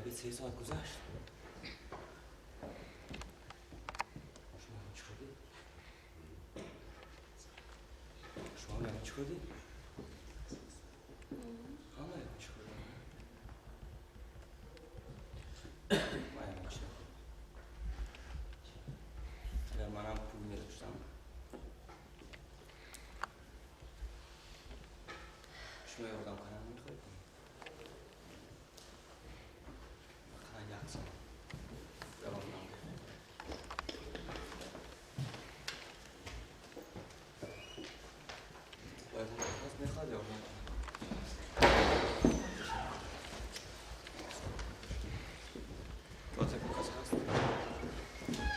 обед 3 ساعت گذشت. شما چی خوردی؟ شما هم چی خوردی؟ همه چی خوردی؟ من هم چی خوردم؟ اگر منم پول می‌داشتم شما یادم کنم می‌خواید؟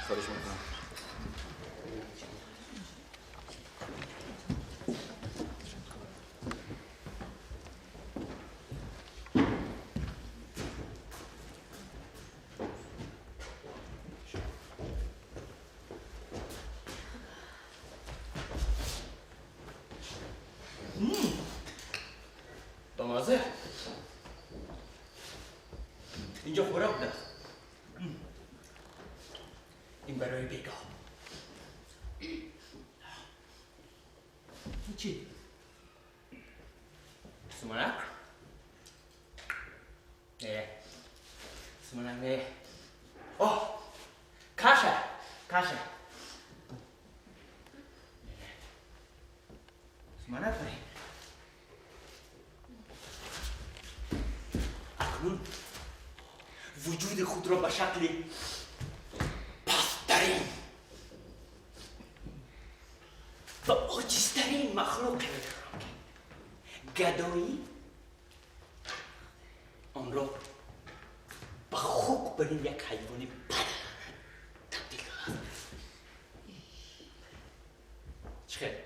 خواهش میکنم. بامزه اینجا خوراک بوده. این برای بیگاه. این چی؟ سمنک؟ نه سمنک نه. آه کاشه کاشه. سمنک نه. اکنون وجود خود را به شکل پست‌ترین و عاجزترین مخلوق می‌دانم که گدایی آن را به خوک برین یک حیوان بد تبدیل داده. چه؟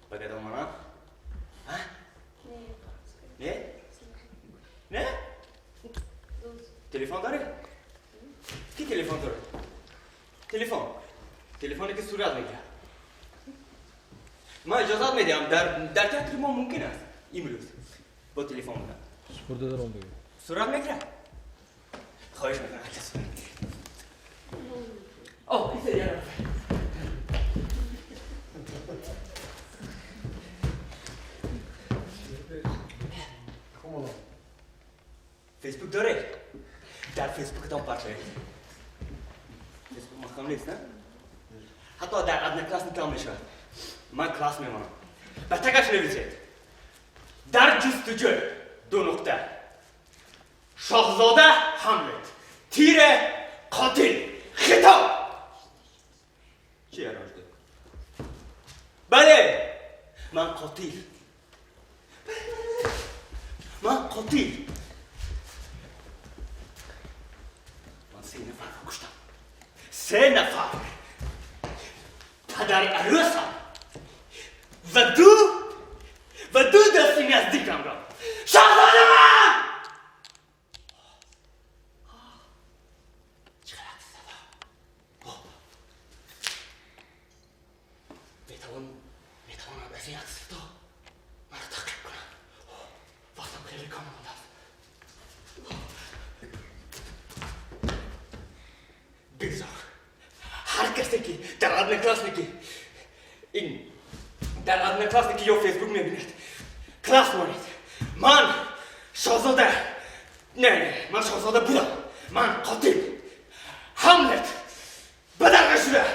به گدا مانند؟ ها؟ نه؟ نه؟ تلفن داره؟ کی تلفن داره؟ تلفن تلفنی که صورت میگیره. من اجازه میدم در تئاتر ما ممکن است امروز با تلفن بودن. سپرده دارم دیگه. صورت میگیره؟ خواهش میکنم اگه صورت میگیره. آه این سریال رفت. فیسبوک داره؟ در فیسبوک تان پرتوید. فیسبوک محکم نیست نه؟ حتی در ادنکلاسنیک هم میشود. من کلاس میمانم. به تکش نویسید. در جستجو 2 نقطه شاهزاده هملت تیر قاتل خطاب. چی اراجده؟ بله من قاتل. من قاتل. من 3 نفر رو کشتم. 3 نفر. پدر عروسم و دو دستی نزدیکم را. شاهزاده من! چقدر صدا. میتوانم از این صدا مرا تعقیب کنم. وقتم خیلی کم مانده است. بگذار هر کسی که در ادنکلاسنیکی این در ادنکلاسنیکی یا فیسبوک میبیند کلاس مانید. من شاهزاده نه من شاهزاده بودم. من قاتل هملت بدرقه شده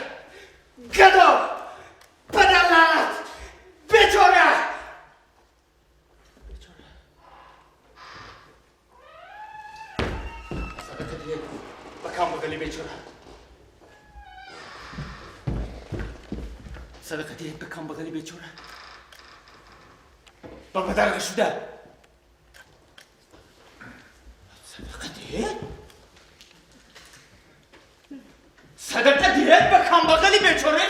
گدا پدر لعنت بیچاره بیچاره. صدقه دیگه بکم بغلی بیچاره. صدقه دیگه بکم بغلی بیچاره با بدرقه شده. صدقه دیگه صدقه دیگه بکم بغلی بیچاره.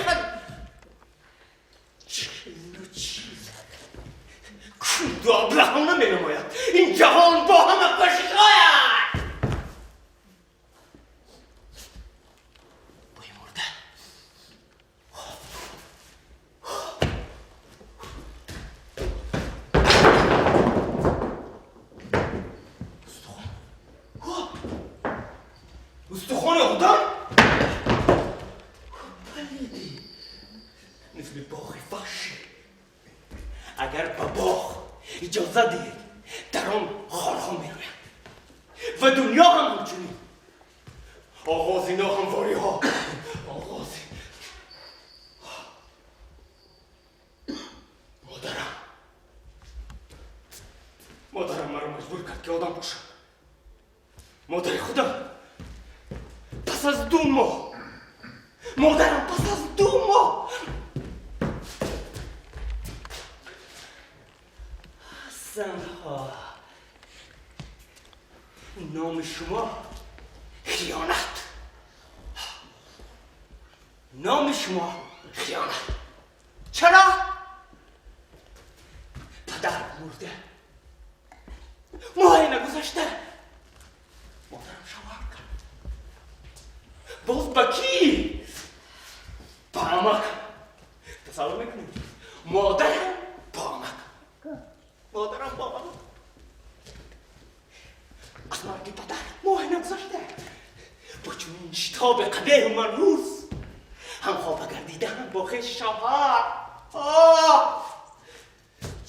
چه چیز کود و ابلهانه می نماید این جهان با همه کشش‌هایش. بوی مرده. استخوان. Иҷоза диҳед, дар он хорҳо мерӯянд ва дунё ҳам ҳамчунин. Оғози ноҳамвориҳо, оғози модарам. Модарам маро маҷбур кард, ки одам бошам. Модари худам пас аз 2 моҳ, модарам пас аз 2 моҳ занҳо, номи шумо хиёнат, номи шумо хиёнат. Чаро? Падар мурда, моҳе нагузашта модарам шавҳар кард. Боз ба кӣ? Ба амак. Тасаввур мекунед? Модарам ба амак, модарам ба амак. Аз марги падар моҳе нагузашта бо чунин шитоби қабеҳу манҳус ҳамхоба гардидан бо хеши шавҳар.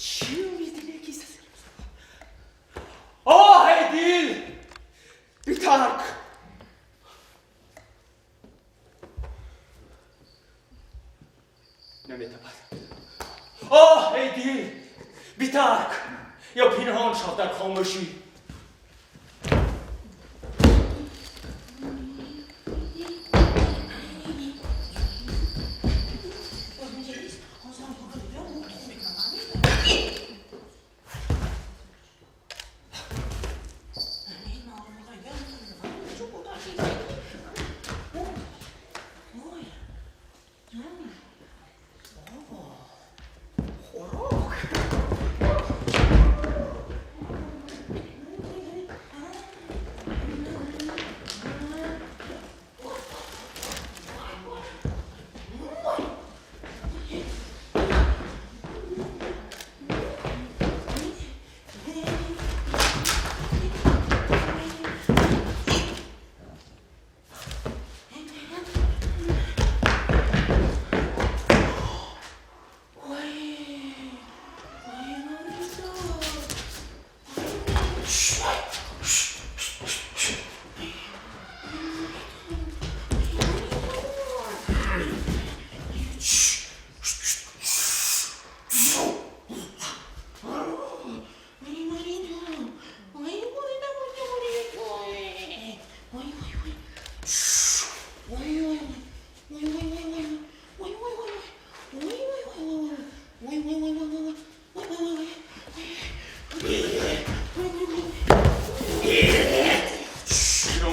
Чӣ умеди некист? Оҳ, эй дил, битарк. Наметавад. Оҳ, эй дил, битарк ё пинҳон шав дар хомӯшӣ.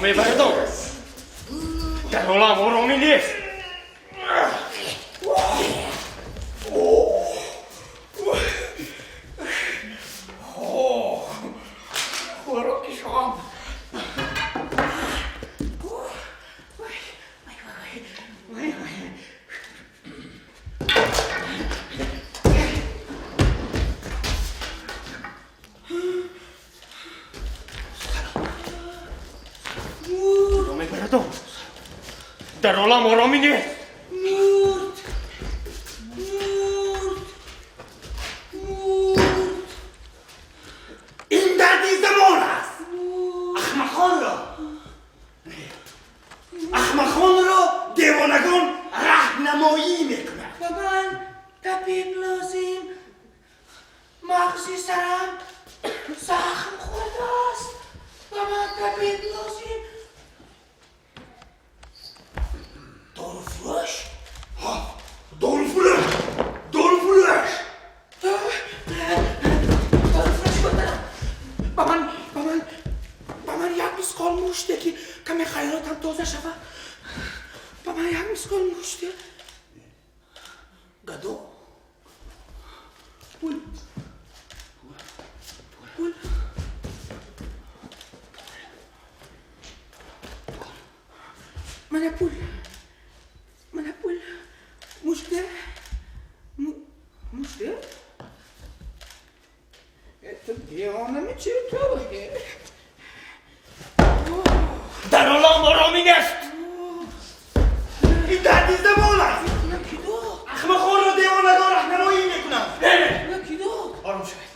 Мебардом, дар олам оромӣ нест. Хӯроки шом. Мебардом, дар олам оромӣ нест. Мурд, мурд, мурд. Ин дарди замон аст. Ахмақонро девонагон раҳнамоӣ мекунанд. Ба ман табиб лозим. Мағзи сарам захм хӯрдааст. Ба ман табиб лозим. Доруфурӯш? Доруфурӯш! Доруфурӯш! Доруфурӯш гуфтам. Ба ман як мисқол муште, ки каме хайротам тоза шавад. Ба ман як мисқол муште. Гадо? Пул. Пул. Мана пул. Мана пул. Муште. Муште? Это девонами читали. Дар олам оромӣ нест. Ин дарди замон аст. Ки дод? Ахмақонро девонагон раҳнамоӣ мекунанд. Ки дод? Ором шавед.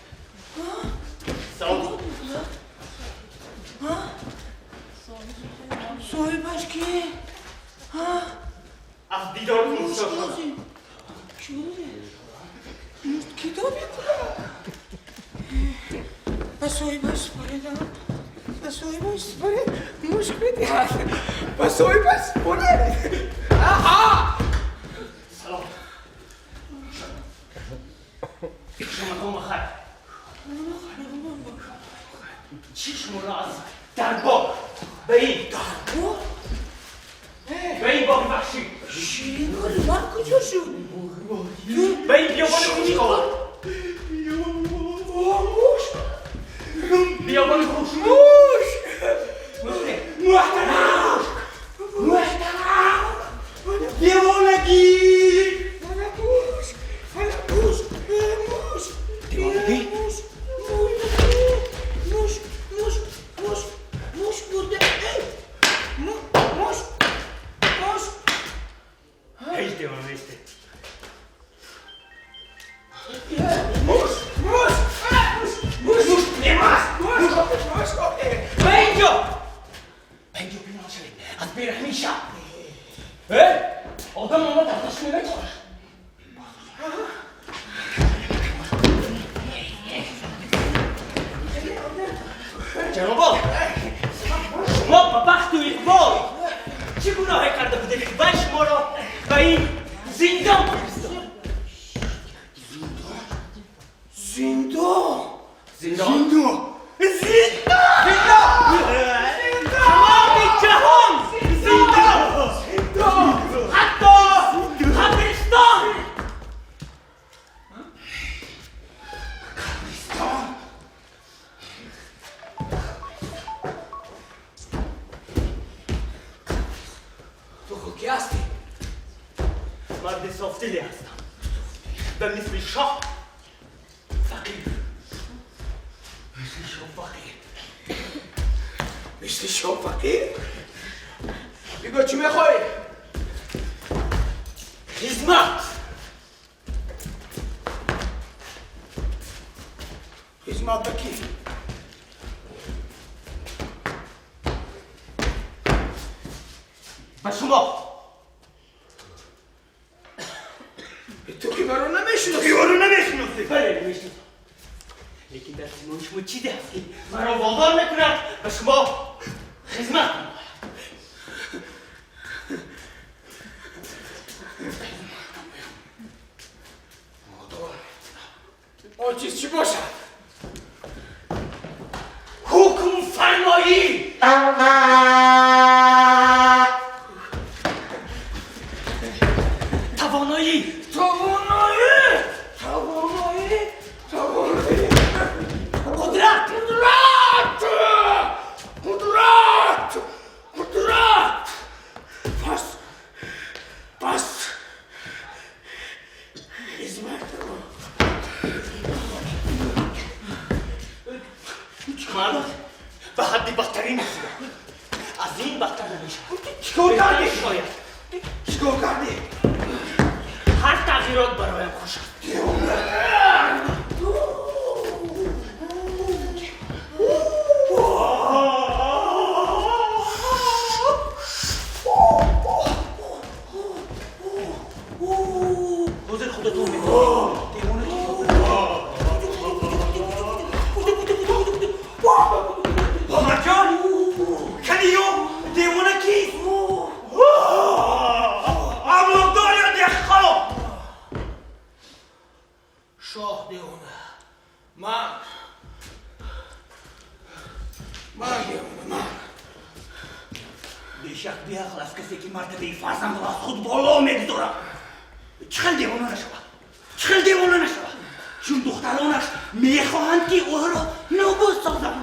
Соҳибаш ки? Аз дидори муш шудам. Китоб мекунам. Ба соҳибаш супоридам. Ба соҳибаш супорид. Мушк медиҳад. Ба соҳибаш супорид. Аҳа! Салом. Шумо бахайр. Чӣ шуморо аз дарбор ба ин дарбор? Ба ин боғи ваҳшӣ. Ширинкори ман куҷо шуд? Ба ин биёбони хушк овард. Муш! Биёбони хушк. Муш! Муш не. Муҳтарам! Муҳтарам! Девонагӣ! Мана муш! Мана муш! Муш! Девонагӣ? Муш! Муш! Муш! Муш! Муш бурда! Эй! Муш! Муш! Ҳеҷ девона нестед. Муш! Муш! Муш! Муш немаст. Муш! Муш! Ба инҷо! Ба инҷо пинҳон шавед. Аз бераҳмии шаб. Одам омад аз дашт наметавонад. Ҷанобо, шумо ба бахту иқбол чӣ гуноҳе карда будед, ки вай шуморо ба ин зиндон фиристод? Зиндон! Зиндон! Зиндон! Зиндон! Тамоми ҷаҳон зиндон! Ҳатто қабристон! Қабристон! Ту худ кӣ ҳастӣ? Марди софдиле ҳастам. Ба мисли шоҳ фақир. Мисли шоҳ фақир. Мисли шоҳ фақир? Бигӯ чӣ мехоҳӣ? Хизмат! Хизмат ба кӣ? Ба шумо! Ту ки маро намешиносӣ? Ту маро намешиносӣ? Бале, намешиносам. Лекин дар симои шумо чизе ҳаст, ки маро водор мекунад ба шумо хизмат кунам. Он чиз чӣ бошад? Ҳукмфармоӣ! Тавоноӣ! Тавоноӣ! Тавоноӣ! Тавоноӣ! Қудрат! Қудрат! Қудрат! Қудрат! Пас, пас, хизмат кун. Ман ба ҳадди бадтарин расидам. Аз ин бадтар намешавад. Чӣ кор кардӣ? Шояд. Чӣ кор кардӣ? Ҳар тағйирот бароям хуш аст. Ҳозир худатон медонед. Девона ки Бобаҷон! Калиё девона кист? Амлокдор ё деҳқон? Шоҳ девона. Ман. Ман девона, ман. Бешак беақл аст касе ки мартабаи фарзандро аз худ боло мегузорад. Чӣ хел девона нашавад? Чӣ хел девона нашавад? Чун духтаронаш мехоҳанд, ки ӯро нобуд созанд.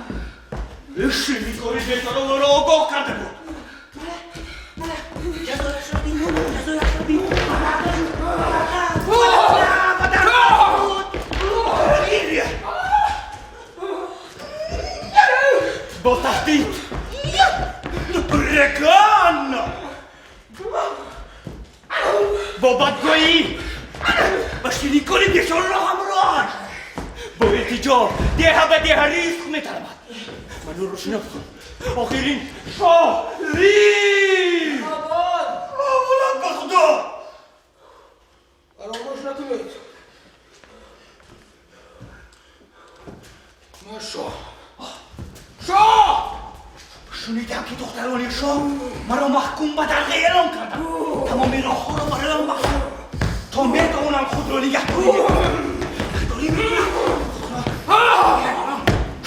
Ширинкори бечора ӯро огоҳ карда буд. Ҷазояшро бин, ҷазояшро бин. Варақа, варақа. Бо таҳдид. Рекон! Бо бадгӯӣ ва ширинкори бечораро ҳамроҳаш бо илтиҷо деҳа ба деҳа ризқ металабад. Ман ӯро шинохтам. Охирин шоҳ Лир! Амон! Авлод ба Худо! Фаромӯш накунед. Ман шоҳ. Шоҳ! Шунидам ки духтарони шоҳ маро маҳкум ба далға эълон карданд. Тамоми роҳҳоро бароям бастанд то метавонам худро нигаҳдорӣ мекунам. Нигаҳдорӣ мекунам.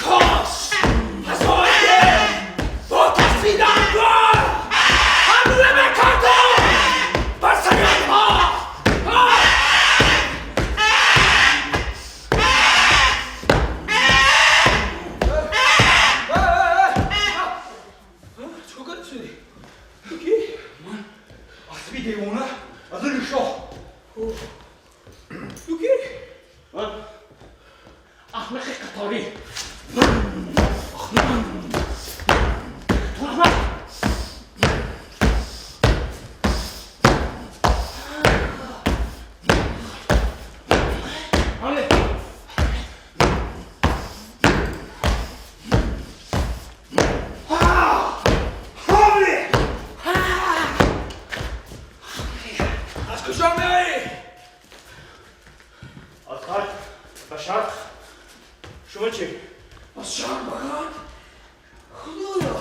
Кош ҳазорие бо тарсидан гор ҳамла мекардам бар сари онҳо. Чӣ кор шудӣ? Ту кӣ? Ман аспи девона аз они шоҳ. Ту кӣ? Ман аҳмақи қаторӣ. Ту аҳмақ! Ҳамле! Ҳамле! Аз куҷо меоӣ? Аз ғарб ба шарқ. Шумо чӣ? Аз шарқ ба ғарб? Худоё,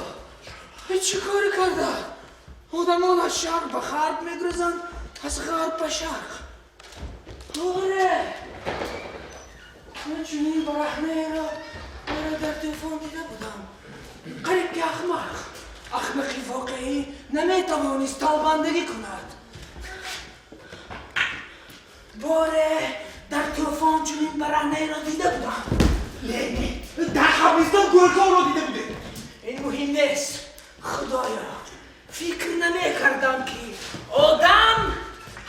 ин чӣ коре карда? Одамон аз шарқ ба ғарб мегурезанд, аз ғарб ба шарқ. Оре, ман чунин бараҳнаеро маро дар тӯфон дида будам. Қариб ки ахмақ. Ахмақи воқеӣ наметавонист талбандагӣ кунад. Боре дар тӯфон чунин бараҳнаеро дида будам. Не, не, дар қабристон гӯркорро дида будед. Ин муҳим нест. Худоё, фикр намекардам ки одам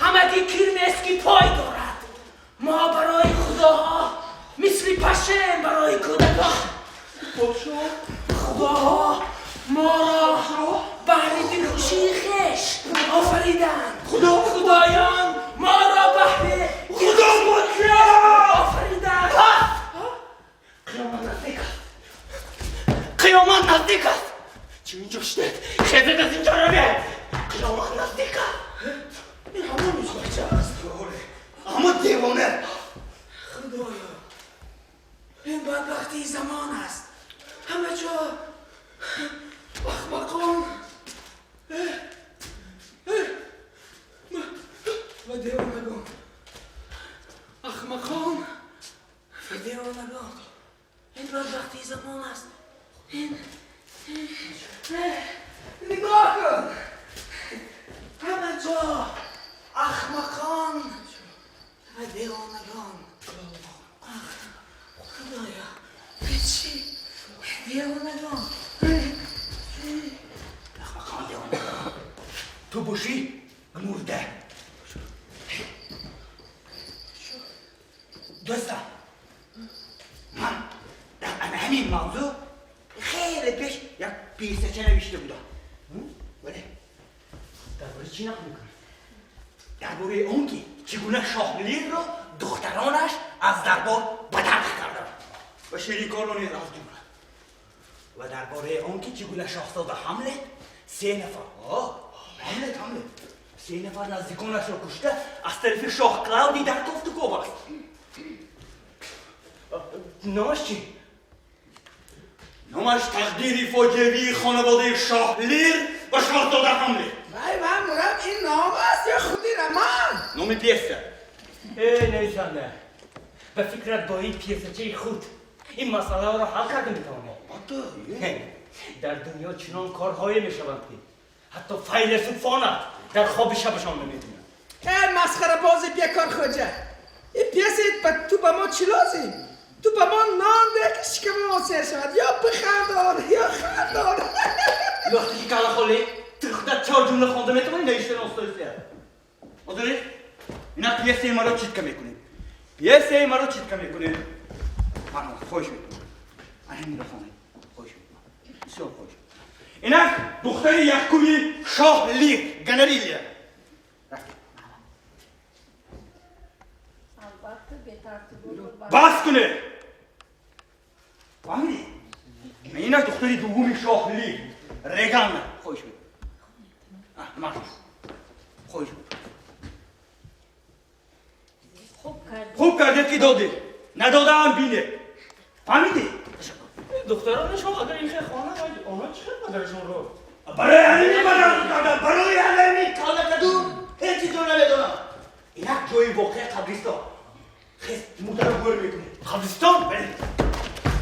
ҳамагӣ кирмест ки пой дорад. Мо барои худоҳо мисли пашем барои кӯдакон. Подшоҳ, Худоҳо моро баҳри дилхушии хеш офариданд. Худо, Худоён моро баҳри Худо подшоҳ! офариданд. Қиёмат наздик аст. Қиёмат наздик аст. Чӣ инҷо шудед? Хезед, аз инҷо равед. Қиёмат наздик аст. Ин ҳамон бача аст. Аммо девона. Худоё, ин бадбахтии замон аст. Ҳама ҷо ахмақон ва девонагон. Ахмақон ва девонагон. Ин бадбахтии замон аст. Ин нигоҳ кун. Ҳама ҷо ахмақон ва девонагон. Ах, Худоё, чӣ девонагон. Ахмақон, девона. Ту бошӣ мурда. Дӯстам, ман дар ана ҳамин мавзӯъ хеле пеш як пьесача навишта будам. Бале. Дар бораи чӣ нақл мекунӣ? Дар бораи он ки чӣ гуна шоҳ Лирро духтаронаш аз дарбор бадарқ карданд ва шериконро низ аз ҷумла. Ва дар бораи он ки чӣ гуна шоҳзода Ҳамлет се нафар Ҳамлет, Ҳамлет се нафар наздиконашро кушта аз тарафи шоҳ Клавдий дар кофтуков аст. Номаш чӣ? Номаш тақдири фоҷиавии хонаводаи шоҳ Лир ва шоҳзода Ҳамлет. Вай, ман мурам, ин ном аст ё худи роман? Номи пьеса. Э, нависанда, ба фикрат бо ин пьесачаи худ ин масъалаҳоро ҳал карда метавонед? Албатта. Дар дунё чунон корҳое мешаванд, ки ҳатто файласуфонат дар хоби шабашон намебинанд. Э, масхарабози бекор хоҷа. Ин пьеса ту ба мо чӣ лозим? Ту ба мо нон деҳ, ки шикамамон сер шавад. Ё бихандон, ё хандон. Вақте ки кала холӣ, ту худат чор ҷумла хонда метавонӣ, навиштан остоистия. Ҳозир ина пьесаи маро читка мекунем. Пьесаи маро читка мекунем. Марҳамат, хоҳиш мекунам. Ана ҳаминро хонед. Хоҳиш мекунам. Бисёр хоҳиш. Инак духтари якуми шоҳ Лир, Гонорилия. Албатта, бетартиборо Бас кунед. Фаҳмидед? Инаш духтари дуввуми шоҳ Ли Реган. Хоҳиш мекунам. Хоҳиш мекунам. Хуб кардед ки додед. Надодаам бинед. Фаҳмидед? Духтарони шоҳ агар ин хел хонанд, онҳо чӣ хел падарашонро? Барои ҳамин падар кардам. Барои ҳамин каллакаду ҳеҷ чизро намедонам. Як ҷои воқеа қабристон. Хез мурдаро гӯр мекунед. Қабристон? Бале.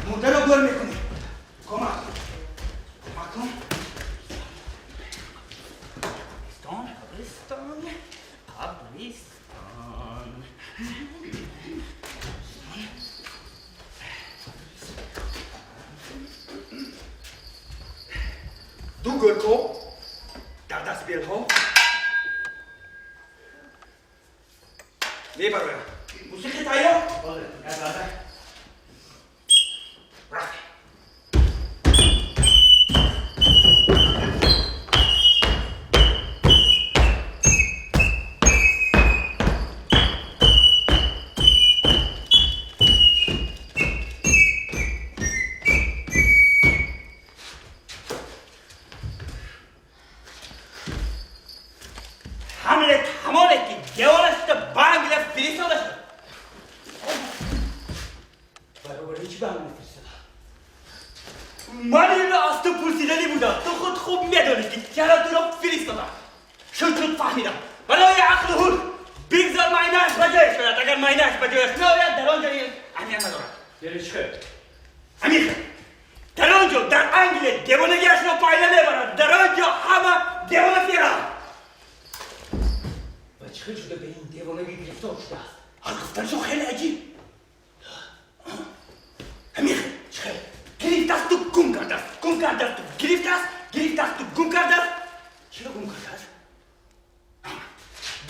Мурдаро гӯр мекунед. Кӯмак. Кӯмак кун. Қабристон, қабристон, қабристон. Ду гӯркоб дар даст белҳо мебароям. Мусиқӣ тайёр? Рафтем. ҳамлет ҳамоне ки девона шуда ба Англия фиристода шуд. Баробари чӣ ба Англия фиристода? Ман инро аз ту пурсиданӣ будам. Ту худ хуб медонӣ ки чаро туро фиристодам. Шуд, шуд, фаҳмидам. Барои ақлу ҳуш. Бигзор майнааш ба ҷояш ояд. Агар майнааш ба ҷояш наояд, дар он ҷо аҳамият надорад. Яъне чӣ хел? Ҳамин хел. Дар он ҷо, дар Англия, девонагиашро пайда мебарад. Дар он ҷо ҳама девона фиранд. Ва чӣ хел шуда ба ин девонагӣ гирифтор шудааст? Ҳар гуфтаншон хеле аҷиб. Ҳамин хел. Чӣ хел? Гирифтасту гум кардааст. Гум кардасту гирифтааст, гирифтасту гум кардааст. Чиро гум кардааст?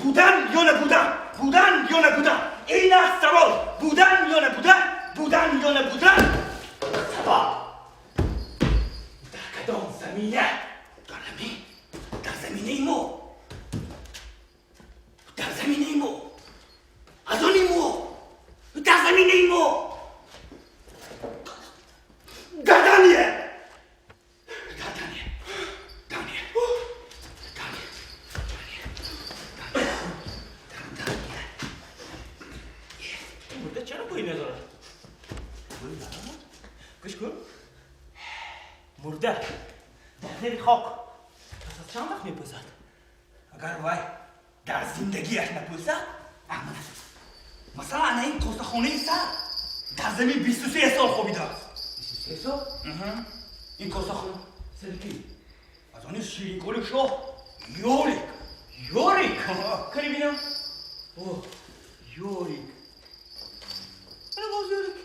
Будан ё набудан? Будан ё набудан? Ин аст савол. Будан ё набудан? Будан ё набудан? Савол. Дар кадом замина? Дар ҳамин, дар заминаи мо. Дар заминаи мо. Аз они мо. Дар заминаи мо. Дар Дания. Дар Дания. Дания. Дания. Дания. Дар Дания. Мурда чаро бӯй надорад? Бӯй надорад? Гӯш кун. Мурда дар зери хок пас аз чанд вақт мепӯсад? Агар вай дар зиндагиаш напӯсад, масалан, ана ин косахонаи сар дар замин 23 сол хобидааст. 23 сол? Ин косахона Сари кӣ? аз они ширинкори шоҳ Ёрик. Ёрик? Кани бинам. О, Ёрик. Ана боз Ёрик.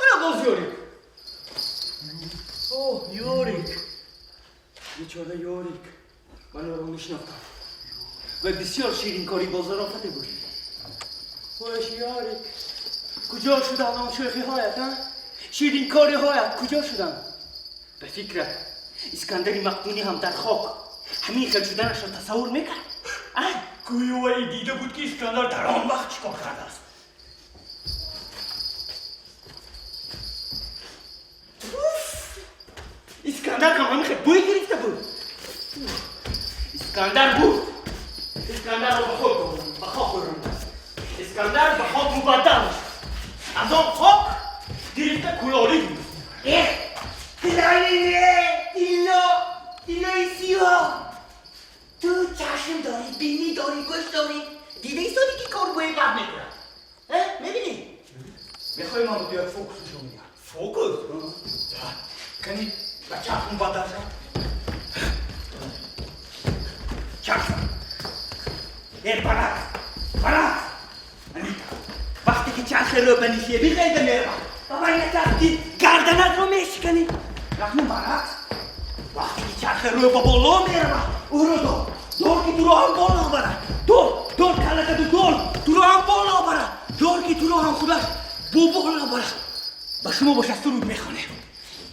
Ана боз Ёрик. О, Ёрик. Бечора Ёрик. Ман ӯро мешинохтам. Ва бисёр ширинкорӣ бо зарофате буд. Ош Ёрик. Куҷо шуданд он шӯхиҳоят, а? Ширинкориҳоят куҷо шуданд? Ба фикрат, Искандари Мақдунӣ ҳам дар хок ҳамин хел шуданашро тасаввур мекард? А? Гӯё вай дида буд ки Искандар дар он вақт чӣ кор кардааст. Искандар ҳам ҳамин хел бӯй гирифта буд. Искандар буд. Искандарро ба хок ба хок оронд. Искандар ба хок мубаддал шуд. Аз он хок гирифта кулолӣ буд. Э, тиллои тилло, тиллои сиёҳ. Ту чашм дорӣ, бинӣ дорӣ, гӯш дорӣ. Дида истоди ки кор бӯи бад мекунад. Э, мебинӣ? Мехоҳӣ ман ба ту як фокус нишон медиҳам? Фокус? Кани, ба чарх мубаддал шав. Чарх. Э, баръакс, баръакс. Вақте ки чархи рӯ ба нишебӣ ғайда меравад, ба вай натарс ки гарданатро мешиканӣ. Рахну баръакс. Вақте ки чархи рӯ ба боло меравад, ӯро дор. Дор ки туро ҳам боло барад. Дор, дор каллакаду дор, туро ҳам боло барад. Дор ки туро ҳам худаш бо боло барад. Ба шумо бошад суруд мехонем.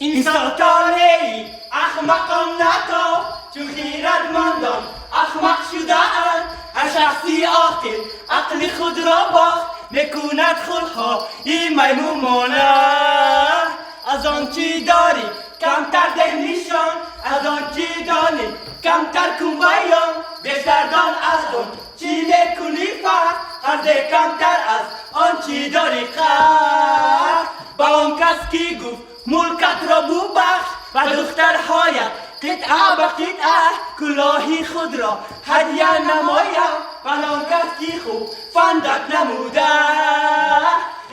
Ин салтонаи аҳмақон натоб, чун хирадмандон аҳмақ шудаанд. Ҳар шахси оқил ақли худро бохт, мекунад хулқҳои маймунмонанд. аз он чӣ дорӣ камтар деҳ нишон, аз он чӣ донӣ камтар кун баён, бештар дон аз он чӣ мекунӣ фахр, ҳар де камтар аз он чӣ дорӣ қаҳр. Ба он кас ки гуфт мулкатро бубахш, ба духтарҳоят қитъа ба қитъа кулоҳи худро ҳадя намоям, ба он кас ки хуб фандат намуда.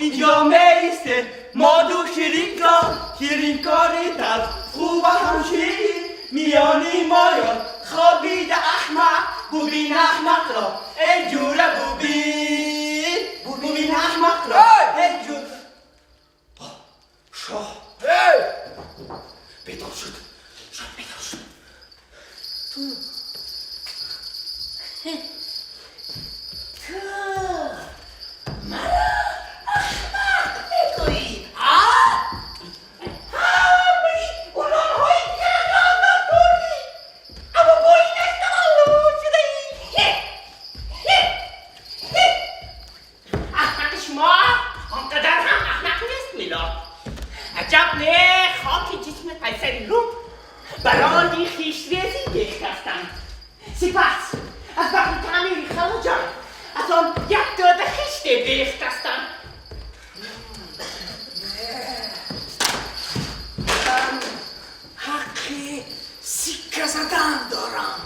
Инҷо меистем мо ду ширинкор, ширинкори талх хуб ҳам ширин, миёни моён хобида аҳмақ, бубин аҳмақро эй ҷура, бубин, бубин аҳмақро эй ҷура. Шоҳ бедор шуд, шоҳ бедор шуд. Ту ту маро аҳмақ мегӯӣ, ҳа? Ҳамаи унонҳои дигарро дорӣ, аммо бо инаш таваллуд шудаӣ. Аҳмақи шумо он қадар ҳам аҳмақ нест, милорд. Аҷаб не, хоки ҷисми қайсари Рум барои хишрезӣ бехтастанд. Сипас аз баҳри таъмири халоҷон аз он як дода хиште бехтастанд. Ман ҳаққи сикка задан дорам.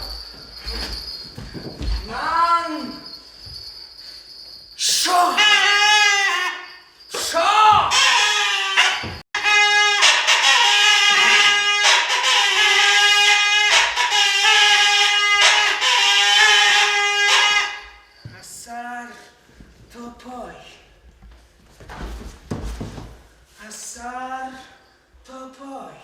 Ман шоҳ, шоҳ. Аз сар то пой, аз сар то пой.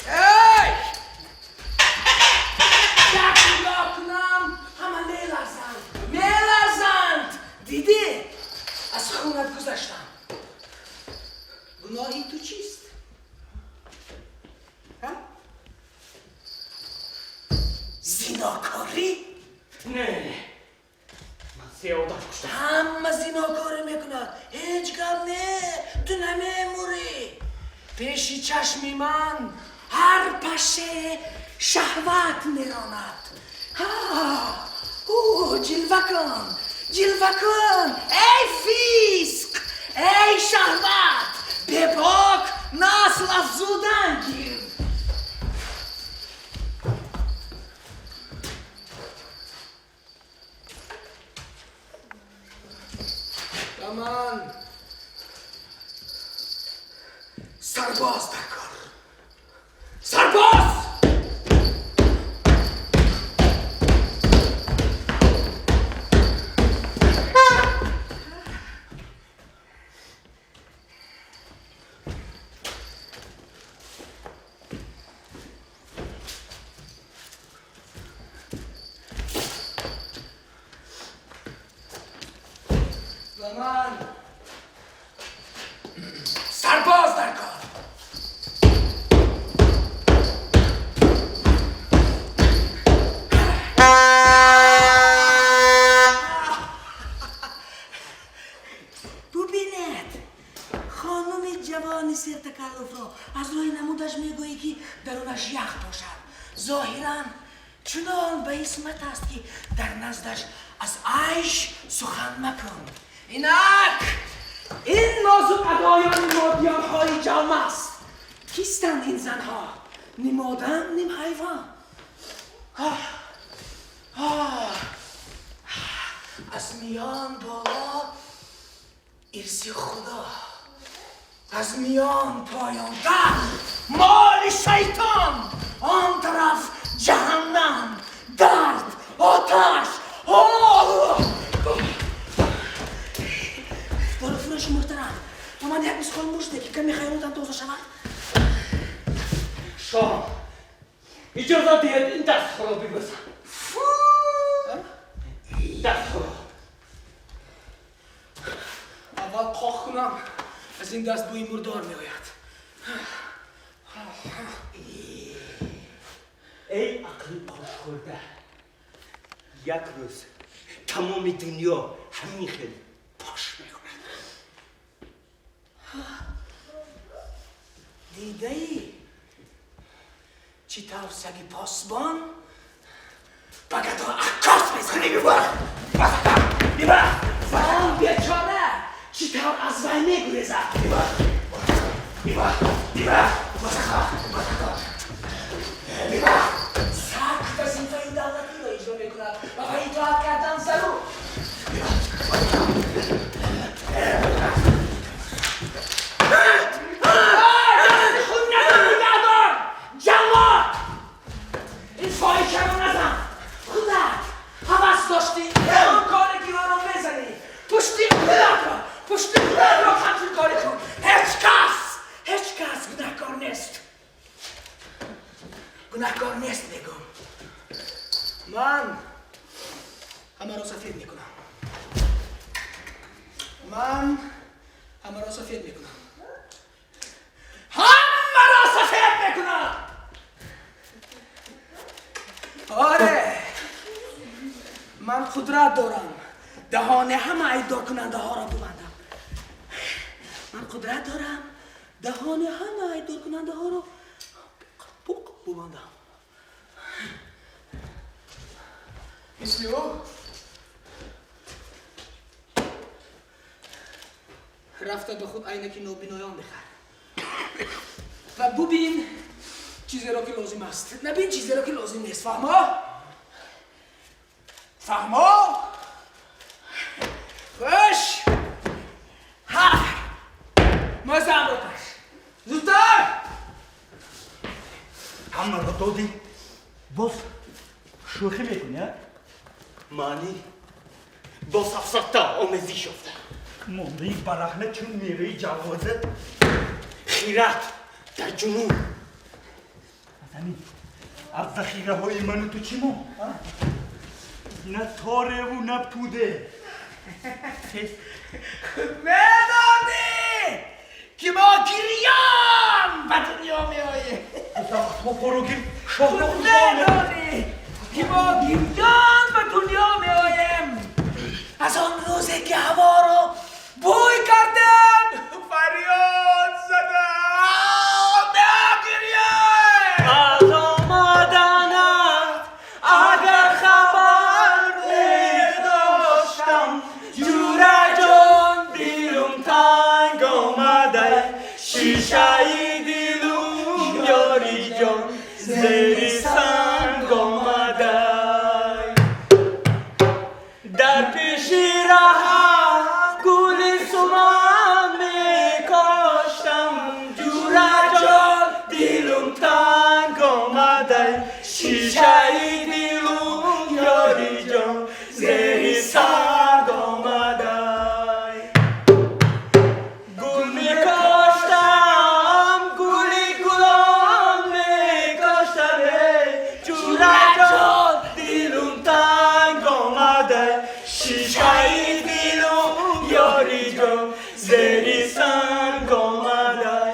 Эй! Як нигоҳ кунам, ҳама меларзанд, меларзанд. Дидӣ? Аз хунат гузаштам. Гуноҳи ту чист? Ҳа? Зинокорӣ? Не, ман се одам куштам. Ҳама зинокорӣ мекунад. Ҳеҷ гап не, ту намемурӣ. Пеши чашми ман ҳар паше шаҳват меронад. Ҳа, ӯ ҷилва кун, ҷилва кун, эй фисқ, эй шаҳват, бебок насл афзудан гир. Ба ман сарбоз дар кор. Сарбоз! Ба ман сарбоз дар кор. Бубинед, хонуми ҷавони сертакаллуфро аз рӯи намудаш мегӯӣ, ки дарунаш ях бошад. Зоҳиран чунон ба исмат аст, ки дар наздаш аз айш сухан макун. Инак ин нозук адоёни модиёнҳои ҷавм аст. Кистанд ин занҳо? Ним одам, ним ҳайвон. Аз миён боло ирси худо, аз миён поён дар моли шайтон, он тараф ҷаҳаннам, дард, оташ. Болофурӯши муҳтарам, ба ман як мисқол мушт де, ки каме хаёлотам тоза шавад. Шоҳ, иҷозат диҳед ин дастхоро бибӯсам. Фу! Дастхоро. Хоҳ кунам, аз ин даст бӯи мурдор меояд. Эй ақли пошхӯрда, як рӯз тамоми дунё ҳамин хел пош мехӯрад. Дидаӣ чӣ тавр саги посбон ба гадо аккос мезанад? Бибар! Он бечора чӣ тавр аз вай мегурезад? Бибар! Бибар! Бибар! Саг вазифаи давлатиро иҷро мекунад ва ба итоат кардан зарур. Дасти худ надор, нигаҳдор! Ҷаллод! Ин фоҳишаро назан! Худат ҳавас доштӣ он коре ки ӯро мезанӣ. Пушти худатро контролкорӣ кун. Ҳеҷ кас гунаҳкор нест. Гунаҳкор нест, мегӯм. Ман ҳамаро сафед мекунам. Ман ҳамаро сафед мекунам. Ҳамаро сафед мекунам. Оре, ман қудрат дорам даҳони ҳама айбдоркунандаҳоро бибандам. Ман қудрат дорам даҳони ҳама айбдоркунандаҳоро бибандам. Мисли ӯ рафта ба худ айнаки нобиноён бихар ва бубин чизеро ки лозим аст, набин чизеро ки лозим нест. Фаҳмо? Фаҳмо? Хуш! Ҳа! Мазамро каш! Зудтар! Ҳамаро додӣ, боз шӯхӣ мекунӣ, а? Маънӣ бо сафсата омезиш ёфта. Мондаи барахна чун меваи ҷавоза. Хират дар ҷунун. Аз ҳамин аз захираҳои ману ту чӣ монд? На тореву на пуде. Медонӣ ки мо гирён ба дунё меоем. Медонӣ ки мо гирён ба дунё меоем. Аз он рӯзе ки ҳаворо бӯй кардем, фарёд задам, мегирём. Аз омаданат агар хабар медоштам, ҷураҷон дилум танг омадай, шишаи дилум ёриҷон зери санг омадай. Дар пеши раҳа гули суман мекоштам, ҷураҷон дилум танг омадай, шишаи дилум ёриҷон зери санг омадай. Гул мекоштам, гули гулон мекоштам, эй ҷураҷон дилум танг омадай, шишаи дилум ёриҷон зери санг омадай.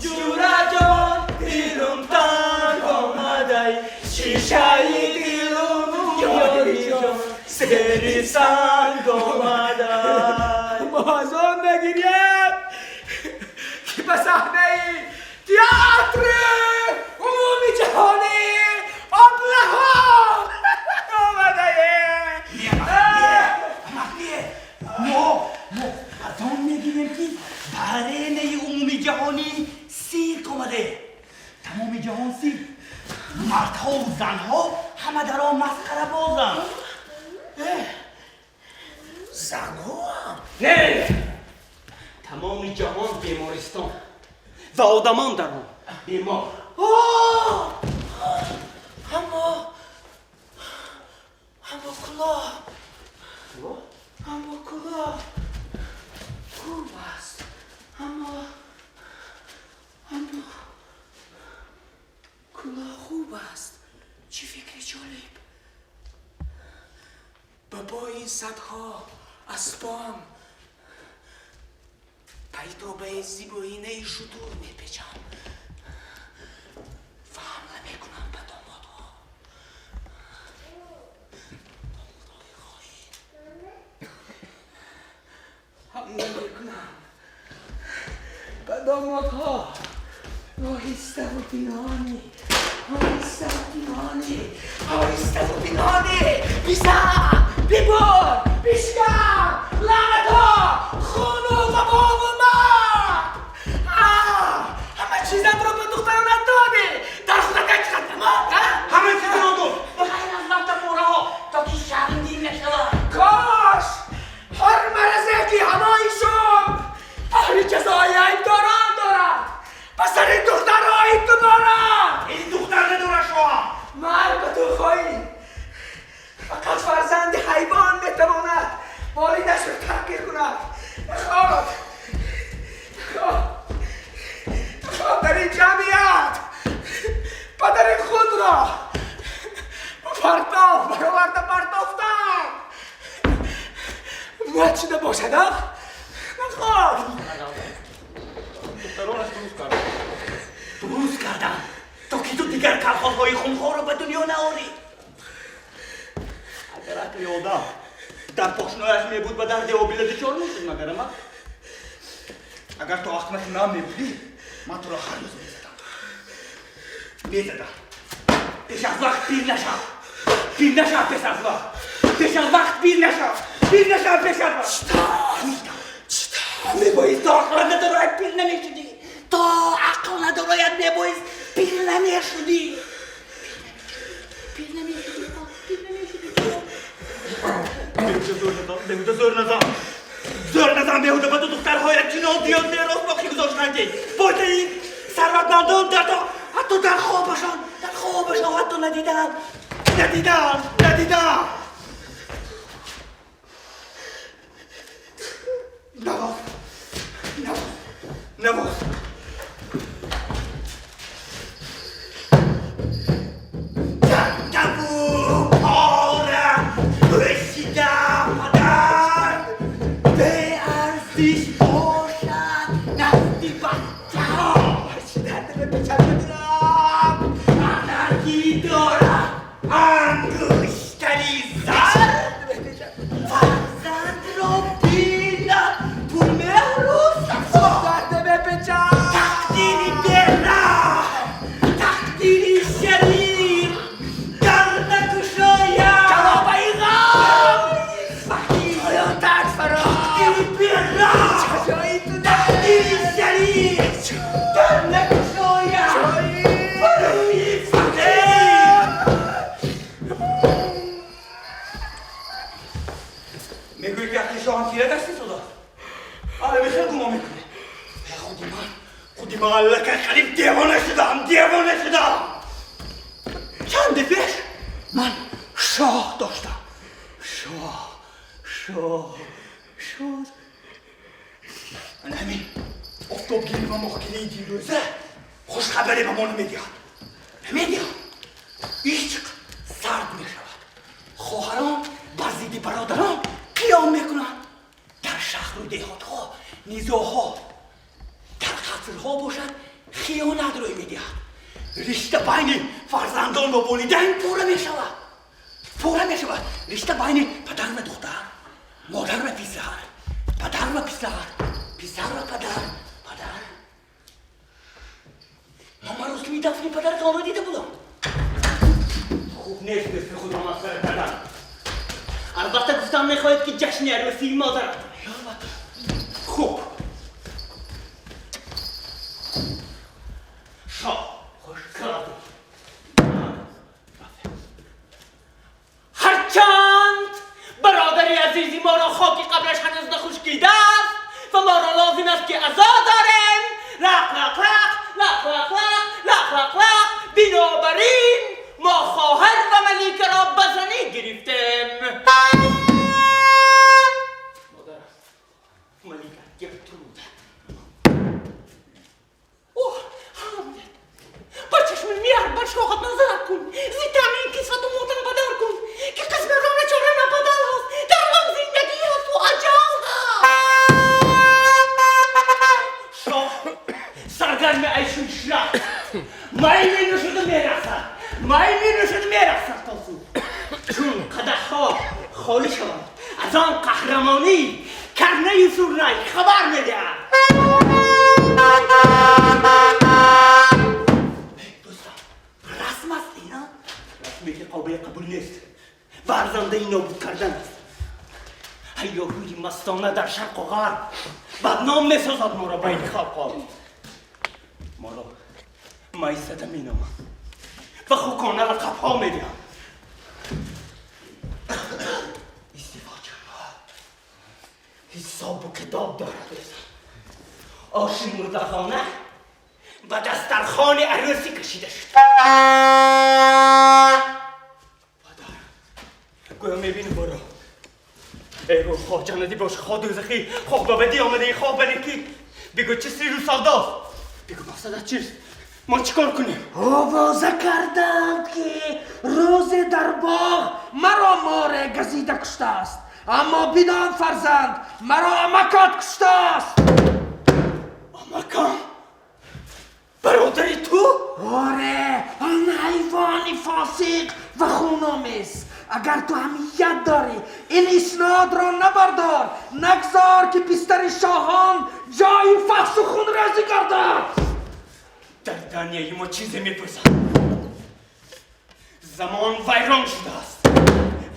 Ҷураҷон дилум танг омадай, шишаи дилум ёриҷон зери санг омадай. Мо аз он мегирем ки ба саҳнаи театри умуми ҷаҳонӣ аблаҳо омадаем. Мо аз он мегирем ки ба аренаи умуми ҷаҳонӣ сирк омаде. Тамоми ҷаҳон сирк. Мардҳову занҳо ҳама дар он масхарабозанд. Занҳоам? Не! Тамоми ҷаҳон бемористон ва одамон дар он бемор. Аммо кулоҳ, аммо кулоҳ хуб аст. Аммо кулоҳ хуб аст. Чӣ фикри ҷолиб! Ба пои садҳо Аз пом пайтобаи зибоинаи шутур мепечам ва ҳамла мекунам ба домодҳо. Домодҳои хоин. Ҳамла мекунам ба домодҳо, оҳиставу пинҳонӣ, оҳиставу пинҳонӣ, оҳиставу пинҳонӣ. Бизан, бибур, бишкан, лаънатҳо, хуну вабову марг. Ҳама чизатро ба духтаронат додӣ, дар худат як чизат намонд, а? Ҳама чизро дод, ба ғайр аз латтапораҳо, то ки шармгин нашавад. Кош ҳар маразе ки ҳамои шум баҳри ҷазои айбдорон дорад, ба сари духтарҳои ту борад. Ин духтар надорад, шоҳам. Марг ба ту, хоин! Фақат фарзанди ҳайвон метавонад волидашро таҳқир кунад. Наход, наход дар ин ҷамъият падари худро ба партов бароварда партофтан мат шуда бошад, а? Наход. Духтаронаш дуруст карданд. Дуруст кардам, то ки ту дигар калхозҳои хунхорро ба дунё наорӣ. Агар ақли одам дар пошнояш мебуд, ба дарди обила дучор мешуд, магарама? Агар ту ахмақи ман мебудӣ, ман туро ҳар рӯз мезадам, мезадам. Пеш аз вақт пир нашав, пир нашав пеш аз вақт, пеш аз вақт пир нашав, пир нашав пеш аз вақт. Мебоист то ақл надорояд пир намешудӣ, то ақл надорояд мебоист пир намешудӣ, пир намешудӣ, пир намешудӣ. Беҳуда зӯр назан, беҳуда зӯр назан, зӯр назан беҳуда. Ба ту духтарҳоят чунон зиёд мерос боқӣ гузоштанд, ки фоидаи сарватмандон дар ҳатто дар хобашон, дар хобашон ҳатто надиданд, надиданд, надиданд. Навоз, навоз, навоз. Дабу пора пӯшида падар беарзиш бошад назди бачаҳо. Чӣ дарде мепечад, медонам. Анарки дорад ангуштари зар, фарзандро бинад пурмеҳру сафо. Дарде мепечад. Тақдири бераҳм, тақдири шарир дар накушояд. Калобаи ғам. Фақир. Поён так фаро. Тақдири бераҳм, Чашои ту. тақдири шарир дар накушояд барои фақир. Мегӯӣ, ки ақли шоҳам тира даст истодааст. Ара, бихел гумон мекунӣ. Худи ман, худи ман аллакай қариб девона шудам, девона шудам. Чанде пеш ман шоҳ доштам, шоҳ, шоҳ, шоҳ. Ана ҳамин офтобгирӣ ва моҳгирии дирӯза хушхабаре ба мо намедиҳад, намедиҳад. Ишқ сард мешавад, хоҳарон бар зидди бародарон қиём мекунанд, дар шаҳру деҳотҳо низоъҳо, дар қасрҳо бошад хиёнат рӯй медиҳад. Ришта байни фарзандон ва волидайн пора мешавад, пора мешавад. Ришта байни падар ва духтар, модар ва писар, падар ва писар, писар ва падар, падар. Ман маросими дафни падаратонро дида будам. Хуб нест дасти худро масхара кардан. Албатта, гуфтан мехоҳед, ки ҷашни арӯсии модаратон. Албатта. Хуб, шоҳ хуш. Ҳарчанд бародари азизи моро хоки қабраш ҳанӯз нахушкидааст ва моро лозим аст, ки азо дорем, лақ лақ лақ лақ лақ лақ лақ лақ лақ, бинобар ин мо хоҳар ва маликаро ба занӣ гирифтем. Модар малика Гертруда. Оҳ, Ҳамлет, ба чашми меҳр бар шоҳат назар кун, зи таъмин кисвату мотам бадар кун, ки қисмат чора набадал ҳаст, дар ғам зиндагӣ ҳасту аҷал. Чун қадаҳҳо холӣ шаванд, аз он қаҳрамонӣ карнаю сурнай хабар медиҳад. Дӯстон, расм аст ина? Расме ки қобили қабул нест ва арзандаи нобуд кардан аст. Ҳайёҳӯи мастона дар шарқу ғарб бадном месозад моро байни халқҳо. Моро майзада меноманд ва хукона лақабҳо медиҳанд. Издивоҷҳо ҳисобу китоб дорад. Оши мурдахона ба дастархони арӯсӣ кашида шуд. Падар, гӯё мебинам моро. Эй рӯз, хоҳ ҷаннатӣ бош, хоҳ дӯзахӣ, хоҳ ба бадӣ омадаӣ, хоҳ ба некӣ. Бигӯ чӣ сирру савдост? Бигӯ мақсадат чист? Мо чӣ кор кунем? Овоза карданд, ки рӯзе дар боғ маро море газида куштааст, аммо бидон, фарзанд, маро амакат куштааст. Амакам? Бародари ту? Оре, он ҳайвони фосиқ ва хуномез. Агар ту ҳамият дорӣ, ин иснодро набардор, нагзор, ки бистари шоҳон ҷои фаҳшу хунрезӣ гардад. Дар Данияи мо чизе мепурсам. Замон вайрон шудааст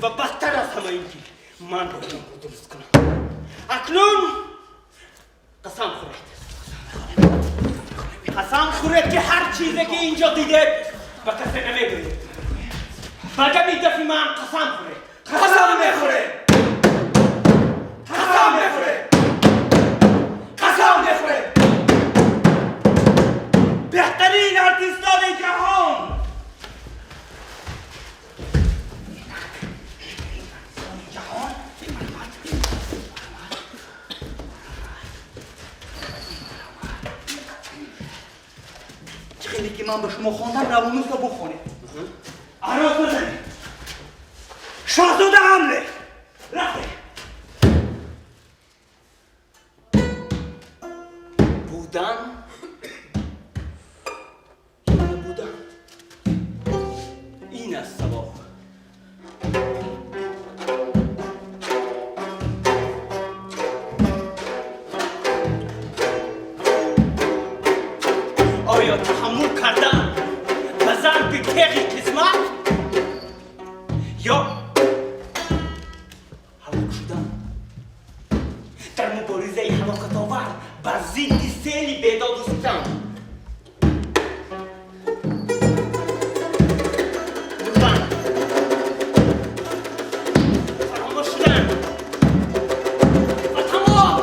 ва бадтар аз ҳама ин ки ман бояд онро дуруст кунам. Акнун қасам хӯред. Қасам хӯред, ки ҳар чизе ки инҷо дидед, ба касе намегӯед. Ба дами дафи ман қасам хӯред. Қасам мехӯрем, қасам мехӯрем, қасам мехӯрем. Беҳтарин артистони ҷаҳон. Ҷаҳон. Чӣ хеле ки ман ба шумо хондам, равонусро бухонед. Арос назанед. Шоҳзода Ҳамлет. Рафтем. Будан ё набудан? Ин аст савол. Оё таҳаммул кардан ба зарби теғи қисмат ё ҳалок шудан дар муборизаи ҳалокатовар бар зидди сели бедоду ситам? Мурдан, фаромӯш шудан ва тамом.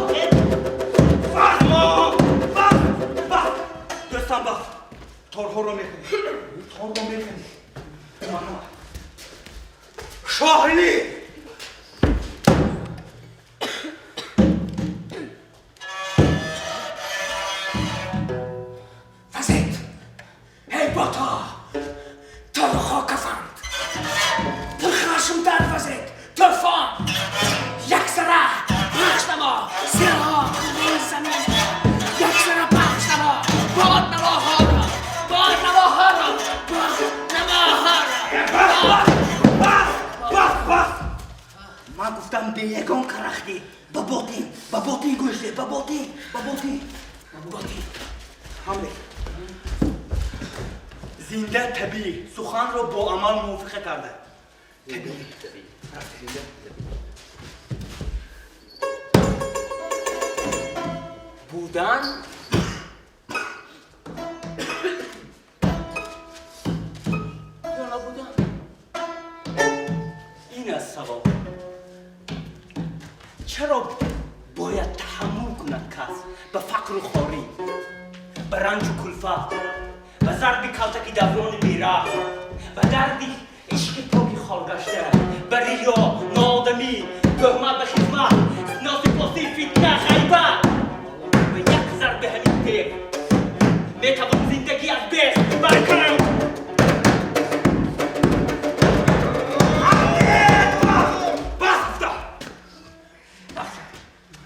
Тамом. Бас, бас, дӯстам, бас. Торҳоро мекунем, торро мекунем. Шоҳли. Вазед, эй ботҳо, торҳо кафанд, пурхашмтар вазед, тӯфон яксара пахш намо, селҳо кӯҳи замин яксара пахш намо, бод навоҳоро, бод навоҳоро, бод навоҳоро. Бас, бас, бас, бас. Ман гуфтам, бе ягон карахтӣ, ба ботин, ба ботин гӯш де, ба ботин, ба ботин, ба ботин. Ҳамлет, Зинда, табиӣ, суханро бо амал мувофиқа карда, табиӣ. Зинда. Будан ё набудан? Ин аст савол. Чаро бояд таҳаммул кунад кас ба фақру хорӣ, ба ранҷу кулфат, ба зарби калтаки даврони бераҳм, ба дарди ишқи поки хоргашта, ба риё, ноодамӣ, тӯҳмат ба хизмат, носипосӣ, фитна, ғайбат? Ба як зарби ҳамин теғ метавон зиндагӣ аз бех барканд. Бас гуфтам, бас.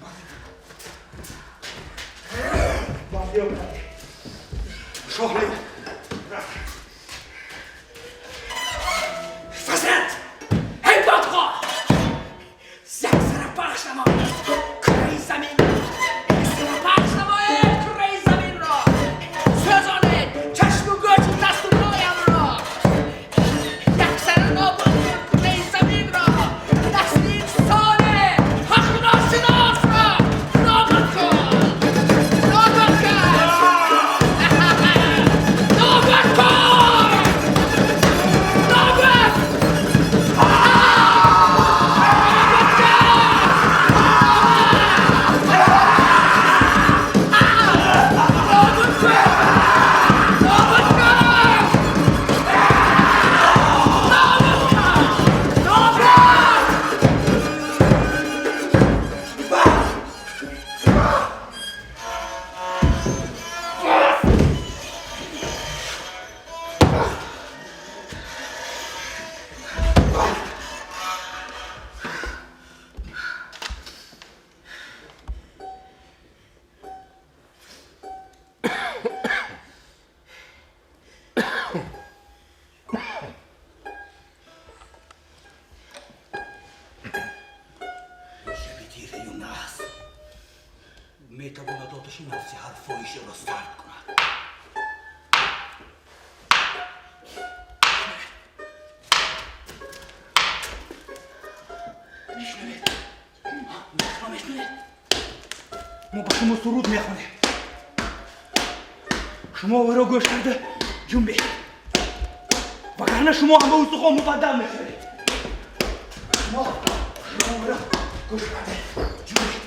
Бас. Шоҳли. Вазед, эй метавонад оташи нафси ҳар фоҳишаро сард кунад. Мешунавед? Мешунавед? Мо ба шумо суруд мехонем. Шумо варо гӯш карда ҷунбед, вагарна шумо ҳам ба устухон мубаддал мешавед. Шумо варо гӯш карда ҷунбед.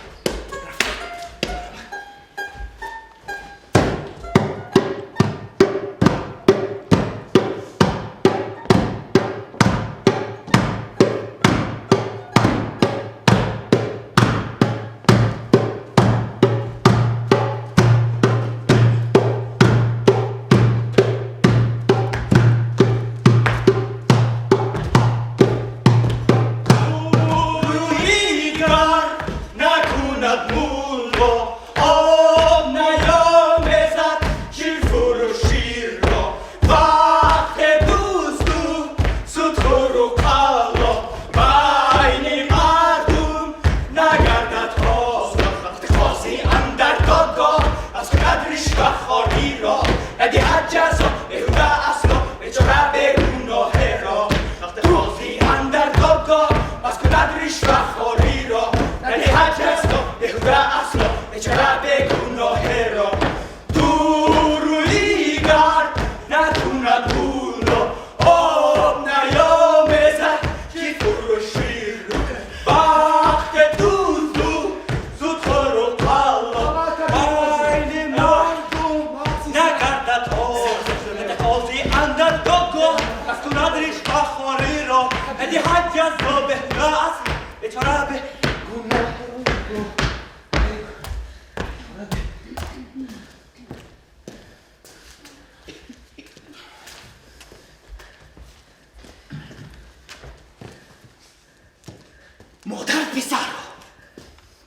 Модар писарро,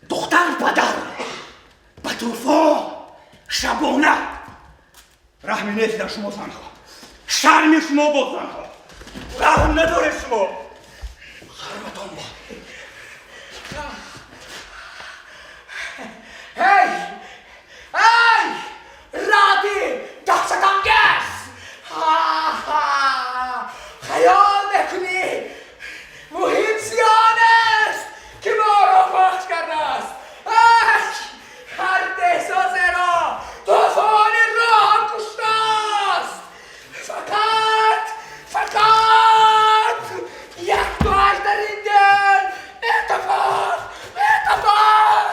духтар падарро ба тӯфон шабона раҳме нест дар шумо занҳо, шарми шумо бо занҳо, раҳм надоред шумо. Харматон бод. Эй! Эй! Ради даҳшатангез! Хаёл мекунӣ муҳим зиён аст ки моро пахш кардааст. Ҳар эҳсосеро тӯфони роҳ куштааст. Фақат як дуаш дар ин дил метапад, метапад.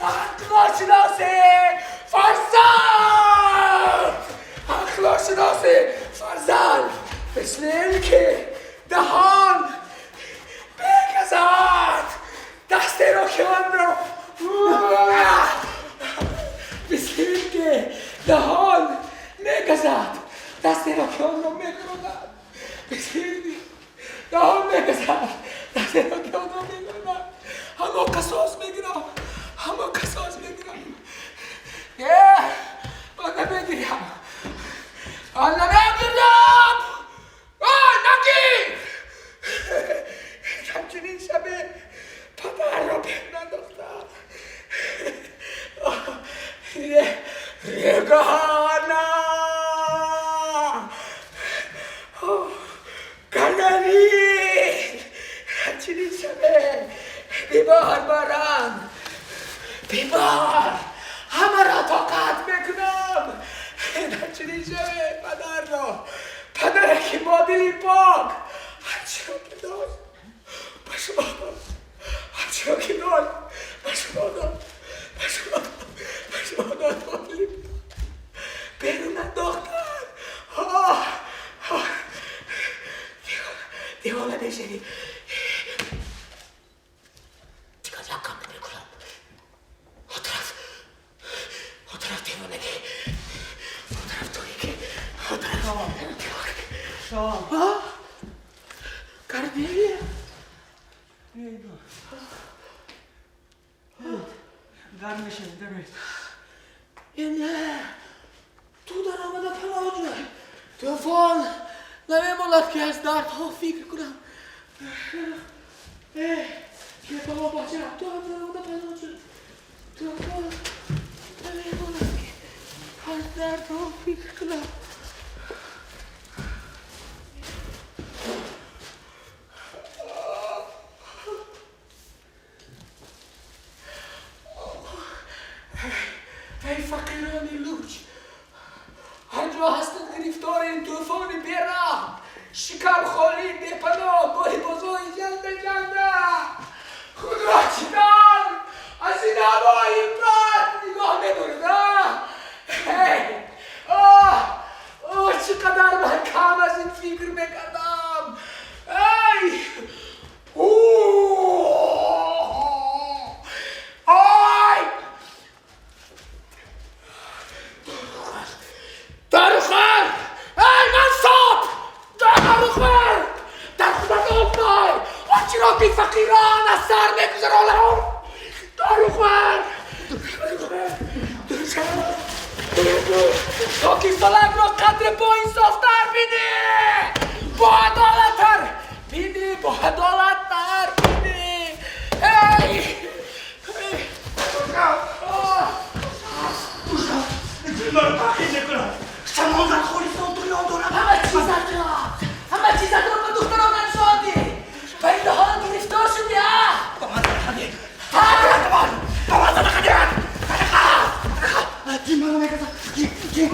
Ақлошиноси фарзанд, ақлошиноси фарзанд, мисли ин ки даҳон бигазад дастеро ки онро, мисли ин ки даҳон мегазад дастеро ки онро мегирад, мисли ин ки даҳон мегазад дастеро ки онро мегирад. Ҳамо қасос мегирам, ҳамо қасос мегирам. Ман намегирям, ман намегирям. Нагир! Ҳамчунин шабе падарро берун андохтам. Регана! Канарин! Ҳамчунин шабе бемор барам, бемор ҳамаро тоқат мекунам. Ҳамчунин шабе падарро, падаре ки бо дили пок ҳарчиро ки дошт ба шумо дод, ҳарчиро ки дошт ба шумо дод, ба шумо дод, ба шумо дод, бо дили пок берун андохтан. Девона мешавӣ. Дигар лақам намекунам. Он тараф девонагӣ, он тараф торикӣ, он тараф девонагӣ. Шоҳ. Корнелия? Гарм мешавед, дароед. Не, ту даромада паноҳ ҷӯй. Тӯфон намемонад ки аз дардҳо фикр кунам. Бобо бача, ту ҳам даромада паноҳ ҷӯй. Тӯфон. Намемонад ки аз дардҳо фикр кунам. Эй фақирони луч, ҳар ҷо ҳастед гирифтори ин тӯфони бераҳм, шикам холӣ, бепаноҳ, болибозои ҷанда ҷанда, худро читар аз ин ҳавои бад нигоҳ медоред. Чӣ қадар ман кам аз ин фикр мекардам. Ай ай Дарухар! Эй мансоб! Дарухар! Дар худат об най! Он чиро ки фақирон аз сар мегузаронанд! Дарухар! То ки фалакро қадри боинсофтар бинӣ! Боадолаттар бинӣ! Боадолаттар бинӣ! Эй! Маро таъқиб мекунад. Шамол дар хорисон туғён дорад. Ҳама чизатро, ҳама чизатро ба духтарон ансодӣ. Ба ин ҳол гирифтор шудӣ, а? Ба ман садақа деҳ. Ба ман садақа деҳ. Садақа! Садақа! Ҷин маро меказад. Ҷин, ҷин, ҷин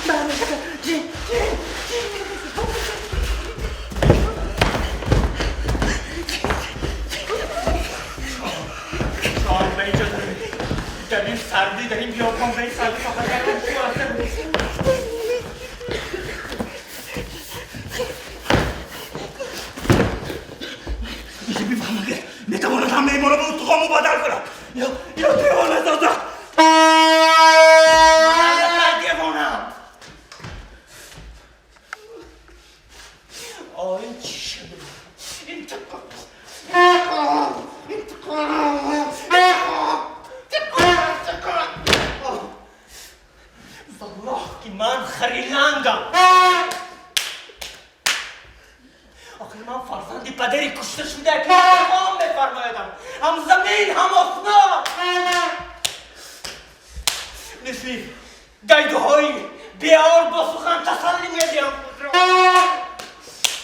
маро меказад. Ҷин, ҷин, ҷин. شاه به اینجا داره. در این سردی، در این بیابان، در این سردی فقط یک موثر نیست. میشه بفهمم که میتواند همه ما را به اتخا مبادل کند یا دیوانه سازد. دیوانم. آه این چی شده؟ انتقام، انتقام، انتقام، انتقام، انتقام. والله که من خریلنگم. آخر من فرزندی پدری کشته شده که انتقام میفرمایدم، هم زمین هم آسمان. مثل گیدوهای بیار با سخن تسلی میدیم خود را.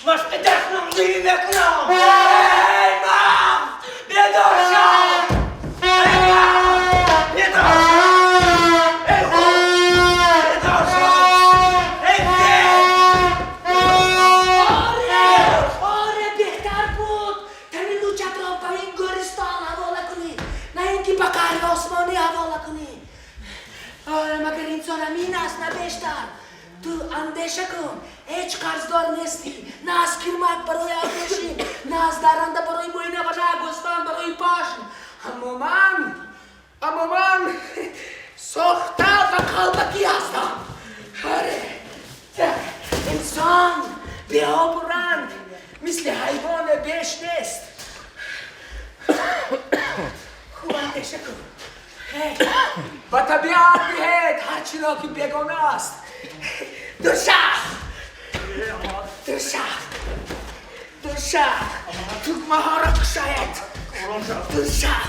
مشق دخنم زیری میکنم. ای مغز بیدار شو! ای مغز بیدار شو! ای هوش بیدار شو! ای دل! آره آره، بهتر بود تن لوچت را به این گورستان حواله کنی، نه اینکه به قهر آسمانی حواله کنی. آره، مگر انسان همین است نه بیشتر. تو اندیشه کن، هیچ قرضدار نیستی، نه از کرمک برای ابریشم، نه از درنده برای موینه و نه گوسفند برای پشم. اما من ساخته و قلبکی هستم. آره، انسان به آب و رنگ مثل حیوان بیش نیست. خوب اندیشه کن. هی، با طبیعت بهت هرچی را که بیگانه است. دوشخ دوشخ دوشخ، تکمه ها را گشاید. دوشخ،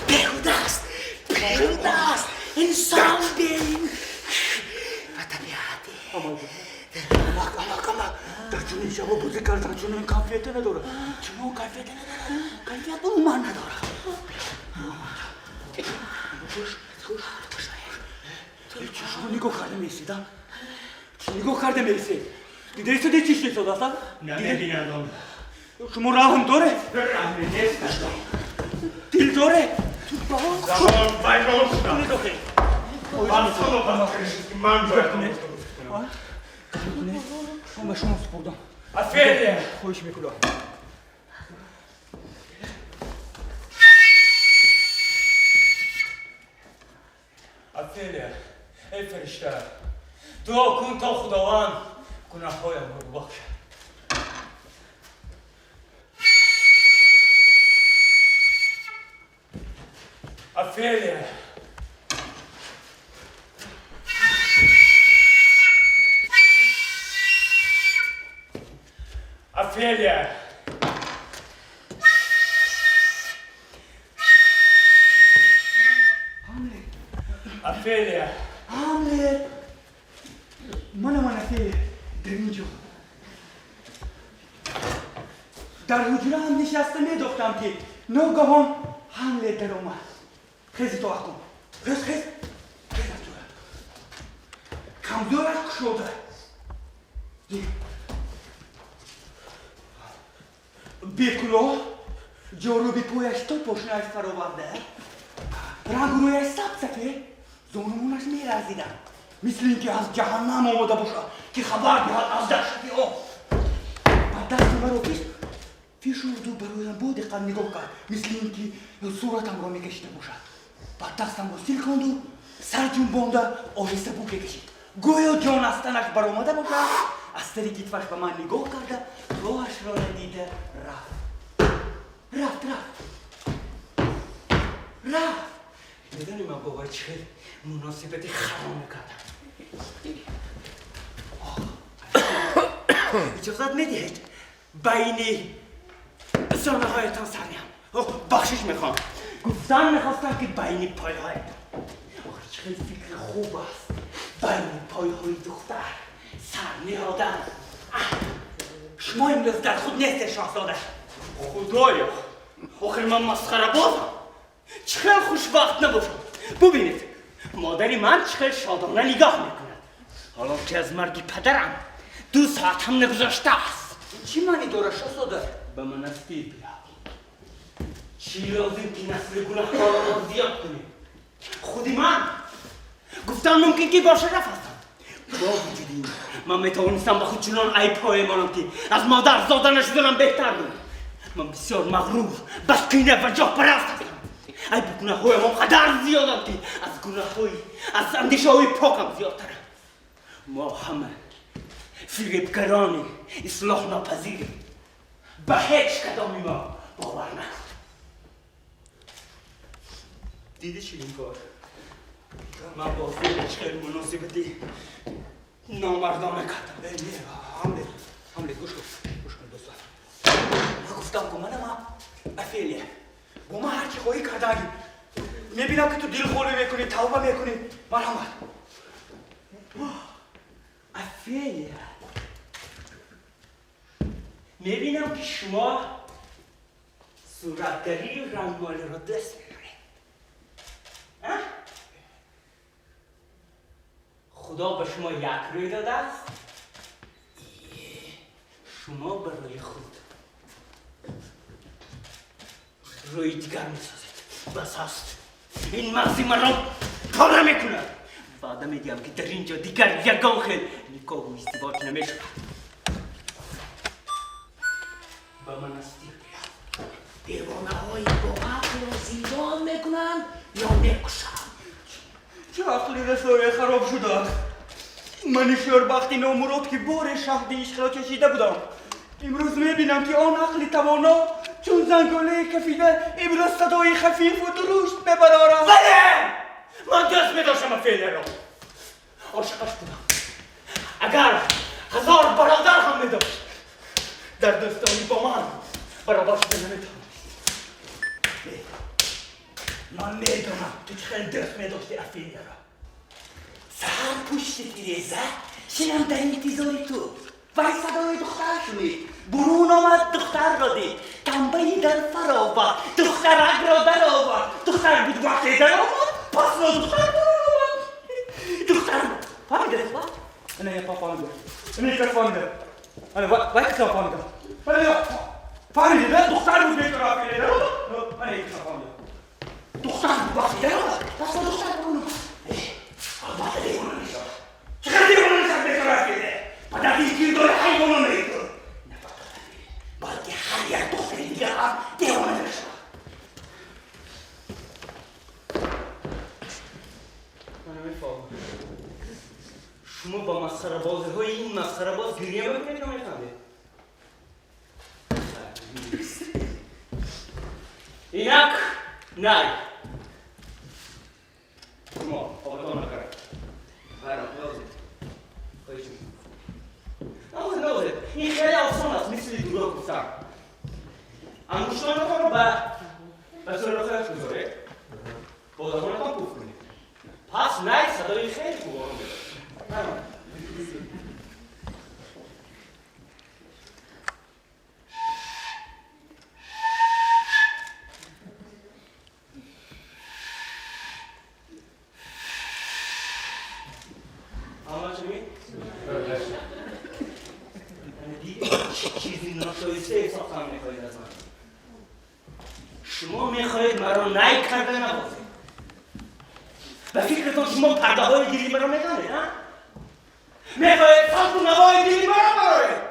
بیهوده است، بیهوده است. انسان به این با طبیعت. کمک کمک، در چنین شب بازی کردن چنین کیفیت نداره، چنین کیفیت نداره، کیفیت عموما نداره. شما نگاه کرده میسید؟ چی نگاه کرده میسید؟ دیده ایستاده چی شده اصلا؟ نمیبینم. شما رحم داره؟ رحمی نیست. دل داره؟ زمان ویران شدم. نگاه من که من باید من به شما سپردم. افیلیه. خواهش میکنم. افیلیه، ای فرشته، دعا کن تا خداوند گناههایم را ببخشد. افیلیه. افیلیه. Офелия. Ҳамлет. Мана ман Офелия дар инҷо. Дар ҳуҷраам нишаста медохтам ки ногаҳон Ҳамлет даромад. Хези то акун. Хез, хез. Хез аз ҷоя. Камзораш кушода. Бекулоҳ ҷоруби пояш то пошнааш фароварда, рангу рӯяш саб-сафед, зонумонаш меларзиданд. Мисли ин ки аз ҷаҳаннам омода бошад, ки хабар диҳад аз даҳшати он. Ба дасти маро фишурду бароям бо диққат нигоҳ кард, мисли ин ки суратамро мекашида бошад. Ба дастамро силконду сар ҷунбонда оҳиста бу кекашид. Гӯё ҷон аз танаш баромада бошад, аз сари китфаш ба ман нигоҳ карда, роҳашро надида рафт. Рафт, рафт. Рафт. Медонӣ ман бо вай чӣ хел муносибати харом кардам? Иҷозат медиҳед байни зонаҳоятон сар ниҳам? Бахшиш мехоҳам. Гуфтан мехостам ки байни пойҳоятон. Охир чӣ хел фикри хуб аст байни пойҳои духтар сар ниҳодан. Шумо имрӯз дар худ нестед, шоҳзода. Худоё, охир ман масхарабозам. Чӣ хел хушбахт набошам. Бубинед, модари ман чӣ хел шодона нигоҳ мекунад. Ҳоло ки аз марги падарам 2 соат ҳам нагузаштааст. Чӣ маънӣ дорад, шоҳзода? Ба монастир бирав. Чӣ лозим ки насли гунаҳкоронро зиёд кунем? Худи ман гуфтан мумкин ки бошараф ҳастам. Бо вуҷуди ин ман метавонистам ба худ чунон айбҳое монам ки аз модар зода нашуданам беҳтар буд. Ман бисёр мағрур, бадкина ва ҷоҳпараст ҳастам. Айбу гунаҳҳоям он қадар зиёданд ки аз гунаҳҳои аз андешаҳои покам зиёдтаранд. Мо ҳама фиребгарони ислоҳнопазирем. Ба ҳеҷ кадоми мо бовар накун. Диди ширинкор? Ман бо чӣ хел муносибати номардона кардам. Ҳамлет, Ҳамлет, гӯш кун, гӯш кун, дӯстон. Ман гуфтам ку манама Офелия. Бо ман ҳар чӣ хоҳӣ кардагӣ. Мебинам ки ту дилхолӣ мекунӣ, тавба мекунӣ. Марҳамат. Офелия. Мебинам ки шумо суратгарию рангмолиро дӯст медоред. Худо ба шумо як рӯй додааст. Шумо барои худ рӯи дигар месозед. Бас аст. Ин мағзи маро пора мекунад. Ваъда медиҳам ки дар ин ҷо дигар ягон хел никоҳу издивоҷ намешавад. Ба монастир бирав. Девонаҳои бо ақлро зиндон мекунанд ё мекушанд. Чӣ ақли расое хароб шудааст? Мани шӯрбахти номурод ки боре шаҳди ишқро чашида будам. Имрӯз мебинам ки он ақли тавоно чун занголаи кафида имрӯз садои хафифу дурушт мебарорад. Бале! Ман дӯст медоштам Офелияро. Ошиқаш будам. Агар 1000 бародар ҳам медошт, дар дӯстонӣ бо ман баробар шуда наметавонист. Ман медонам ту чӣ хел дӯст медошти Офелияро. Саҳар пушти тиреза шинам дар интизори ту. Вай садои духтар шунид. Бурун омад, духтарро дид. Танбаи дар фаровард, духтаракро даровард. Духтар буд вақте даромад, пас но духтар бурун омад. Духтар фаҳмида? Ана я фаҳмида. Ана я фаҳмида. Ана вай киса фаҳмида. Ана фаҳмида, духтар буд бечора Офелия даромад. Ана я фаҳмида. Духтар буд вақте даромад, пас но духтар бурун омад. Албатта девона мешавад. Чӣ қадар девона мешавад бечора Офелия? Падари кирдори ҳайвононаи ту. На фақат Офелия, балки ҳар як духтари дигар ҳам девона мешавад. Ман намефаҳмам. Шумо ба масхарабозиҳои ин масхарабоз гиря мекунед ё механдед? Инак най. Шумо обатон накард. Хайрон, навозед. Хоҳиш мекунам. Навозед, навозед. Ин хеле осон аст, мисли дурӯғ гуфтан. Ангуштонатонро ба сӯрохааш гузоред. Бо забонатон пуф кунед. Пас най садои хеле хуб медод. چیزی ناشایسته ساختن میخواهید از من. شما میخواهید مرا نای کرده نوازید. به فکرتان شما پرده های دلی مرا میدانید، نه؟ میخواهید ساز و نوای دلی مرا برایید.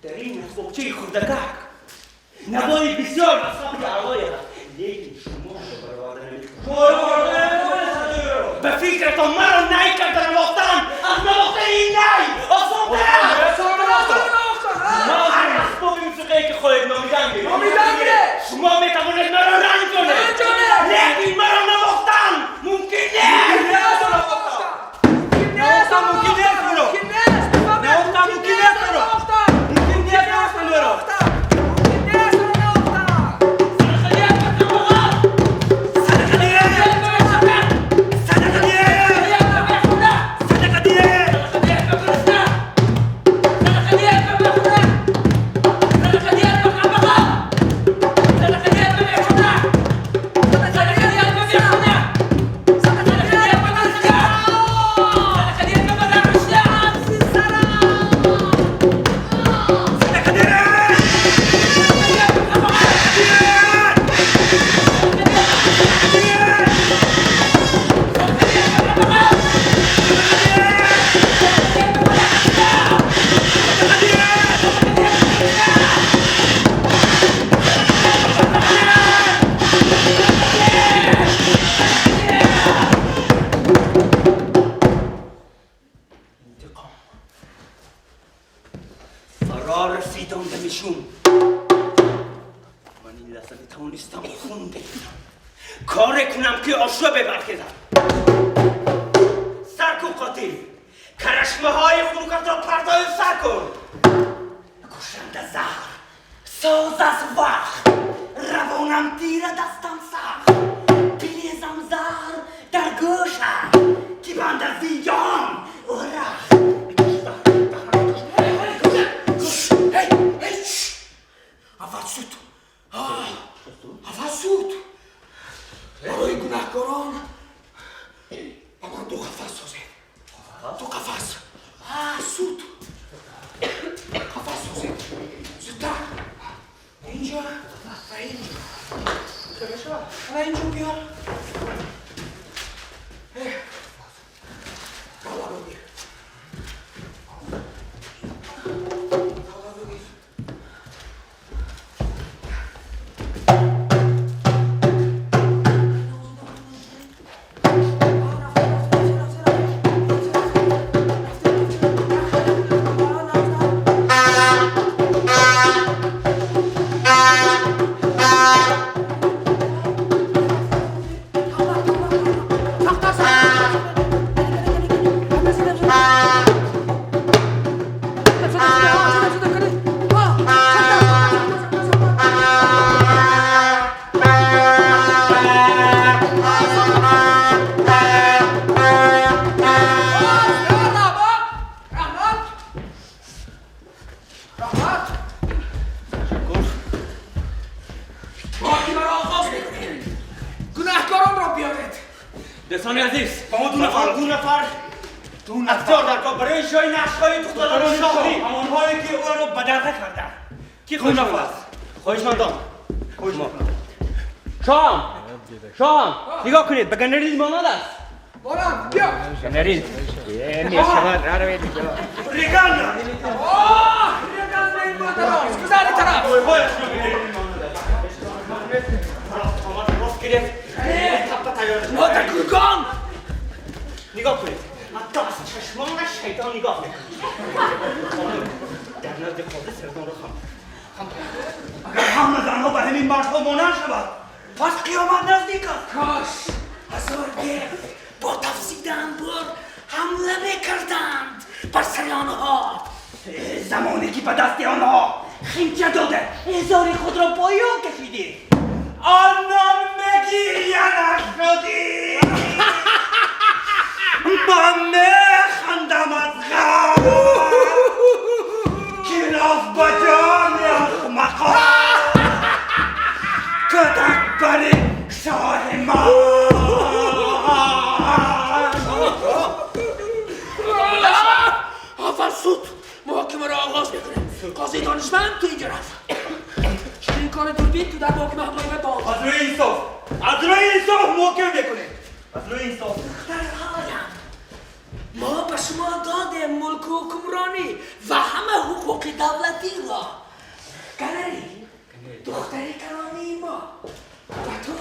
در این اسبابچه خردکک نوای بسیار مصرف اعلای است، لیکن شما را برآورده نمیکنید. به فکرتان مرا نای کرده نواختن از نواختن این نای آسانتر است. هر اسباب موسیقی که خواهید نامیدن گیرید. شما میتوانید مرا رنج کنید، لیکن مرا نواختن ممکن نیست. نواختن ممکن نیست. نواختن ممکن نیست. ممکن نیست. دوستان عزیز، با ما دو نفر اختیار در کار برای اجرای نقش‌های دختران شاهی، همانهایی که او را بدرقه کردند. کی دو نفر است؟ خواهشمندان. شام نگاه کنید، به گنریل مانند است. بارم بیا گنریل. میشود ریگان. آه ریگان این مادراست. گذر طرف. مادر گرگان نگاه کنید، حتی از چشمانش شیطان نگاه میکنه. در نزد قاضی سردان را خم. اگر همه زنها به همین مردها مانند شود پس قیامت نزدیک است. کاش هزار دیو با تفسیدن بار حمله میکردند بر سر آنها. زمانی که به دست آنها خنچه داده هزار خود را پایان کشیدید. آنان مگیریه نشدی. من میخندم از غم که رفت به جان احمقان کتک بر شاه ما. اول سود محاکمه را آغاز میکنه. قاضی دانشمند تو اینجا رفت. این کار دوربین تو در محاکمه همراه با از روی انصاف، از روی انصاف محاکمه میکنه. از روی انصاف. دخترهایم، ما به شما دادیم ملک و حکمرانی و همه حقوق دولتی را. گنری دختر کلانی ما و تو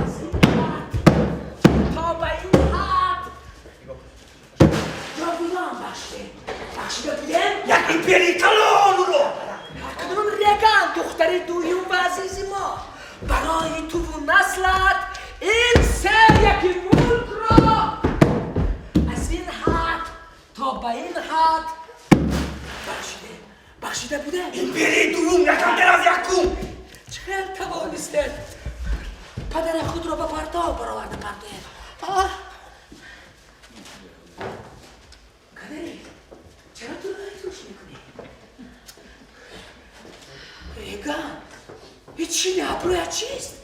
از این حد تا به این حد جاویدان بخشیده بخشیده بودیم یک ایمپری کلان رو. اکنون ریگان دختر دویم و عزیز ما برای تو و نسلت این سه یک ملک را از این حد تا به این حد بخشیده بخشیده بوده. ایمپری دوم یکمتر از یکم. چقدر توانستید پدر خود را به پرتاب برآورده پرتوید. کنری چرا تو را توش میکنی؟ ریگان هیچی ابروی چیست؟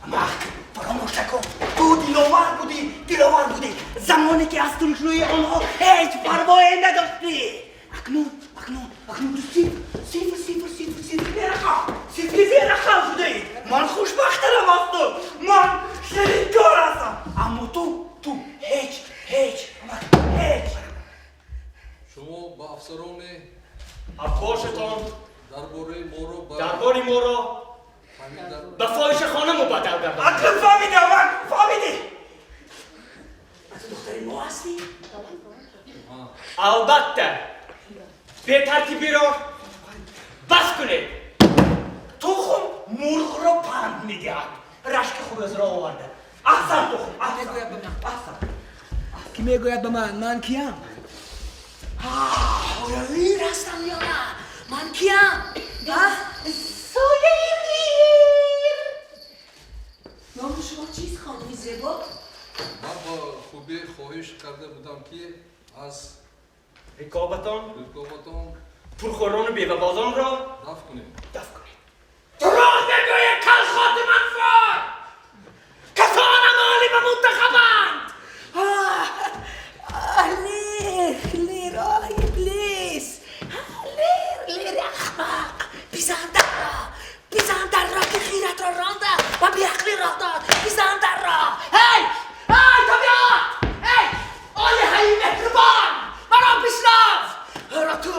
امک فراموش نکن تو دلاور بودی، دلاور بودی زمانی که از ترشروی آنها هیچ پروایی نداشتی. اکنون اکنون اکنون تو صفر صفر صفر صفر صفر بی‌رقم صفر بی‌رقم شده ای. من خوشبخترم از تو، من شریککار هستم، اما تو تو هیچ هیچ امک هیچ. شما با افسران افکارشتان درباره ما را دربار ما را به فاحشه خانه مبدل گردانید. اکنون فهمیدم، من فهمیدی. تو دختر ما هستی؟ البته به ترتیبی را بس کنید. تخم مرغ را پند میدهد، رشک خروس را آورده. احسن تخم، احسن. میگوید به من. احسن. کی میگوید به من من کیم؟ آیا لیر هستم یا نه؟ من کیم؟ سایه لیر. نام شما چیست خانم زیبا؟ من با خوبی خواهش کرده بودم که از رکابتان رکابتان پرخوران و بیوه‌بازان را دفع کنیم. دفع کنید. دروغ میگوید کل خاتم انفار. کسان مالی به منتخبند. لیر لیر آه ابلیس، لیر لیر احمق، بزن در را، بزن در را که خیرت را رانده و بیعقلی را داد. بزن در را. هی هی طبیعت، هی آلهه مهربان، مرا بشنو. را تو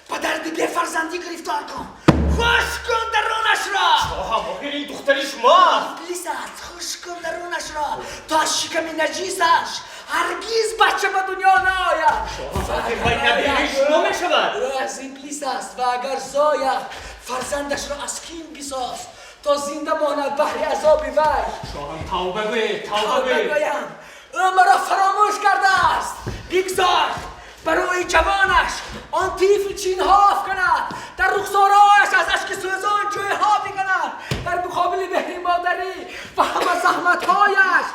به درد بی‌فرزندی گرفتار کن. خوش کن درونش را. آها آخر این دختری شما است. ابلیس است. خوش کن درونش را تا از شکم نجیسش هرگز بچه به دنیا نیاید. آخر باید نبیره شما می شود. او از ابلیس است و اگر زاید فرزندش را از کین بساز تا زنده ماند بهر عذاب وی. شاهم توبه گوید، توبه توبه گوید. گویم او مرا فراموش کرده است. بگذار برای جوانش آن طفل چینها افکند، در رخسارهایش از اشک سوزان جویها بکند، در مقابل مهر مادری و همه زحمتهایش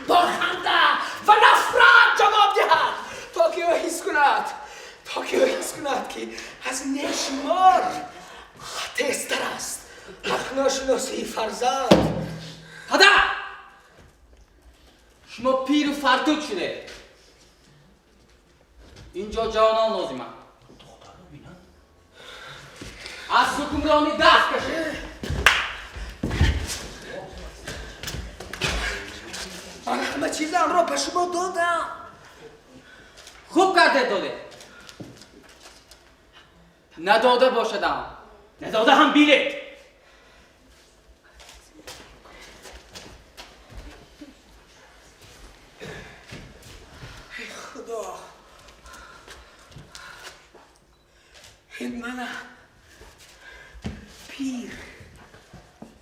با خنده و نفرت جواب دهد تا که او حس کند، تا که او حس کند که از نیش مار تیزتر است حق ناشناسی فرزند. پدر شما پیر و فرتوت شده، اینجا جوانان لازمند. از حکمرانی دست کشید. من همه چیزم را به شما دادم. خوب کرده داده. نداده باشدم. نداده هم بیلید. ای خدا، این منم پیر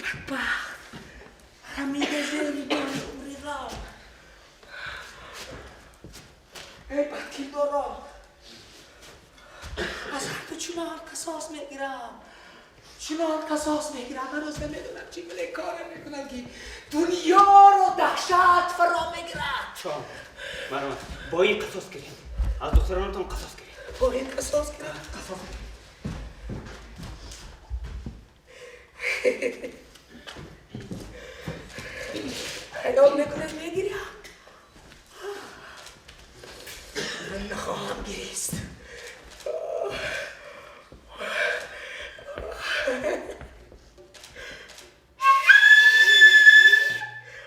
بدبخت رمیده زیر بار عمر غم. ای بدکردارا، از هر دو چنار قصاص میگیرم. چنان قصاص میگیرم، هنوز نمیدونم چی گله کار میکنم که دنیا رو دهشت فرا میگیرد. شاه مرحمت، با این قصاص گیریم، از دخترانتان قصاص گیریم. با این قصاص گیرم. قصاص. خیال میکنم میگیریم. من نخواهم گریست.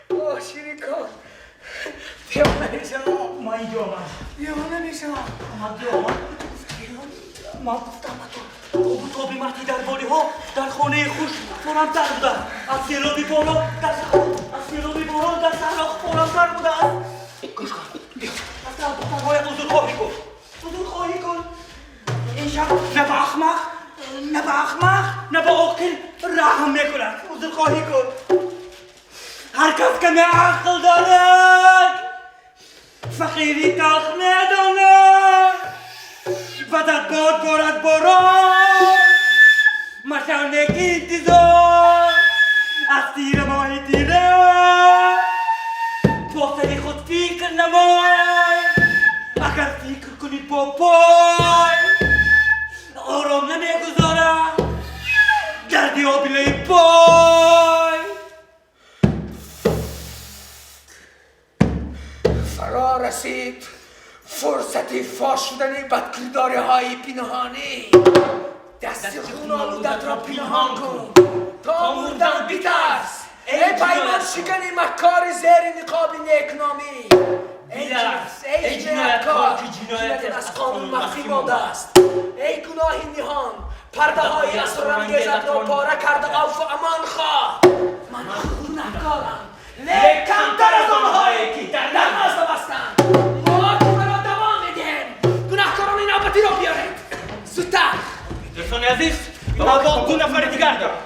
آه شیرین کار، دیوانه میشم. من اینجا آمد. دیوانه میشم. آمد آمد. من گفتم تو تابی مردی درباری ها در خانه خوش فارمتر بوده از سیلابی باران در صحرا، از سیلابی باران در صحرا فارمتر بوده است. گوش کن، از دخترهایت عذرخواهی کن، عذرخواهی کن. این شب نه به احمق، نه به احمق، نه به عاقل رحم میکند. عذرخواهی کن. هر کس که عقل دارد فقیری تلخ میداند. بدت باد بارد باران، مشو نیک انتظار از تیر ماه تیره. با سر خود فکر نمای، اگر فکر کنی با پای آرام نمیگذارد گردی آبله پای. فرا رسید فرصت فاش شدن بدکرداری های پنهانی. دست خون آلودت را پنهان کن تا مردن بترس. ای پیمان شکن مکار زیر نقاب نیکنامی، ای جنایتکار که جنایتت از قانون مخفی مانده است، ای گناه نهان پرده های اسرارانگیزت را پاره کرده عفو و امان خواه. من گناهکارم لیک کمتر از آنهایی که در نزدم هستند. ما توبه را دوام میدهیم. گناهکاران نوبتی را بیارید زودتر. دوستان عزیز، ما با دو نفر دیگر دارم.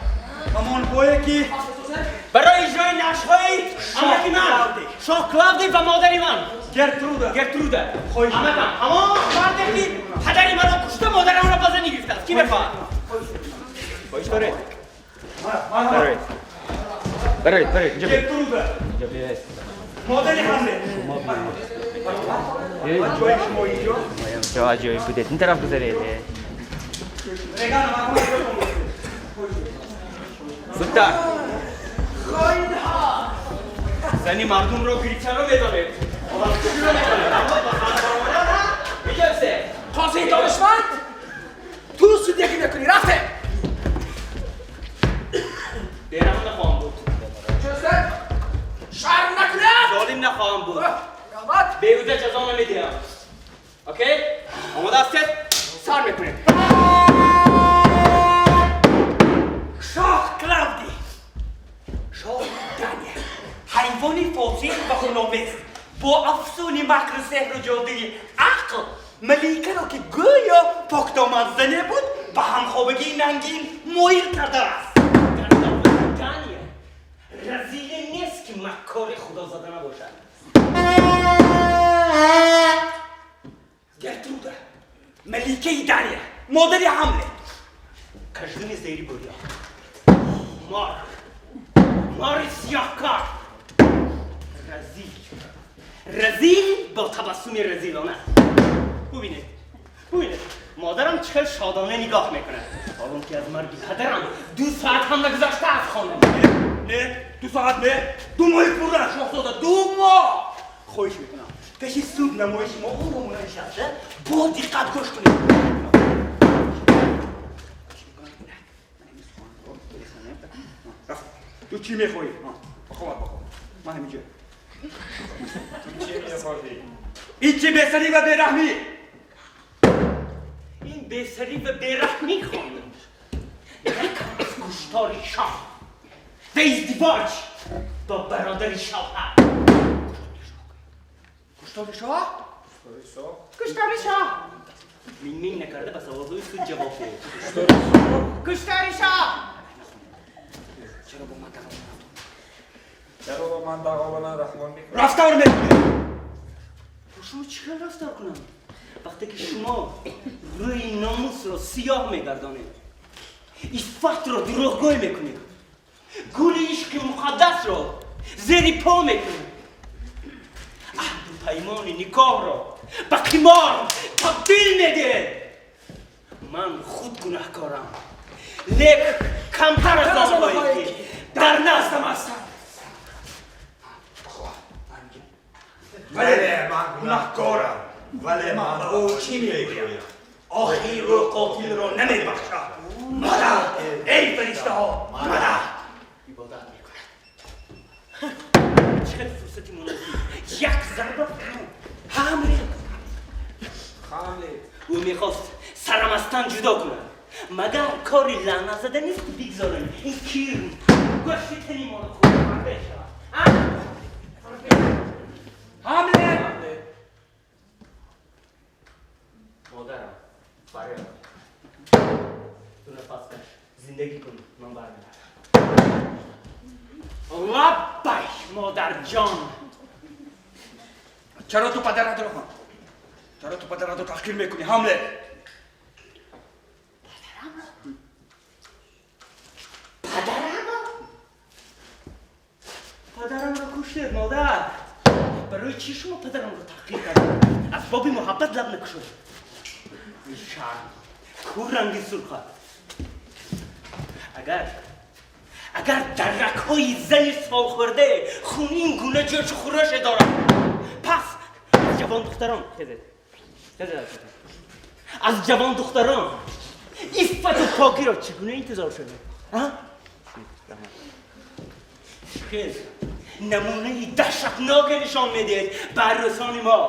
همان بویی که برای اجرای نقش‌های عمک من، شاه کلاودی و مادر من گرترودا، گرترودا عمکم، همان مردی که پدری مرا کشته، مادرم را به زنی گرفته است. کی میخواهد؟ خواهش داره. برای برای برای اینجا بیاید. گرترودا اینجا بیاید. مادر حمله. جای شما اینجا. چه عجایب بوده. این طرف گذارید. زودتر. خائن‌ها. زنی مردم رو گریچه رو میدانید. آدم کشی رو میدانید. اما با زن برآمدن میجلسه. قاضی دانشمند تو سودیکی نکنی. رفته. بیرحم نخواهم بود. چرا؟ شرم نکنه. ظالم نخواهم بود. رحمت. بیهوده جزا نمیدهم. اوکی؟ آماده هستید؟ سر میکنیم. شاه کلاودی، شاه دانیل، حیوان فاسق و خونآمیز با افسون مکر سحر و جادوی عقل ملیکه را که گویا پاکدامن زنه بود به همخوابگی ننگین مایل کرده است. در دولت دانیل رذیله نیست که مکار خدا زده نباشد. گرترودا ملیکه دانیل، مادر حمله، کشدن زیری بریا، مار، مار سیاهکار، رذیل، رذیل با تبسم رذیلانه. ببینید، ببینید مادرم چقدر شادانه نگاه میکنه، حالم که از مرگ پدرم 2 ساعت هم نگذشته از خانه. نه 2 ساعت نه، 2 ماه پرده شاهزاده، 2 ماه. خواهش میکنم پیش سود نمایش ما آرامانه نشسته با دقت گوش کنید. تو چی میخوایی؟ بخواب بخواب. من همینجا. تو چی میخوایی؟ این چه بی‌سری و بی‌رحمی؟ این بی‌سری و بی‌رحمی خواندم. یک از کشتار شاه و ازدواج با برادر شوهر. کشتار شاه؟ کشتار شاه. مین نکرده به سوالهای سود جواب ده. کشتار شاه. چرا با من دعوا چرا با من دعوا رحمان میکنی؟ رفتار میکنی. با شما چه رفتار کنم؟ وقتی که شما روی ناموس را سیاه میگردانید، Иффатро дурӯғгӯй мекунед, гули ишқи муқаддасро зери по мекунед, аҳду паймони никоҳро ба қимор табдил медиҳед. Ман худ гунаҳкорам, лек камтар аз онҳое ки дар наздам ҳастанд. Вале ман гунаҳкорам, вале ман ба ӯ чӣ мегӯям? Охир ӯ қотилро намебахшад. Мадад, эй фариштаҳо, мадад! Ибодат мекунад. Чӣ хел фурсати муносиб! Як зарба тамом. Ҳамлет! Ҳамлет! Ӯ мехост сарам аз тан ҷудо кунад. Магар кори лаънатзада нест, ки бигзорем ин кирм гӯшти тани моро хӯрда шавад? Ҳамлет! Модарам, фарёд. Ту нафас каш, зиндагӣ кун, ман бармегардам. Лаббай, модарҷон! Чаро ту падаратро чаро ту падаратро таҳқир мекунӣ, Ҳамлет? Падарамро? Падарамро куштед, модар. Барои чӣ шумо падарамро таҳқир кардед? Аз боби муҳаббат лаб накушодед. Шарм ку ранги сурха. Агар дар рагҳои зани солхӯрде хун ин гуна ҷӯшу хурӯше дорад, пас аз ҷавон духтарон, хезед, хезед, аз ҷавон духтарон иффату покиро чӣ гуна интизор шудед? Хез, намунаи даҳшатноке нишон медиҳед ба арӯсони мо.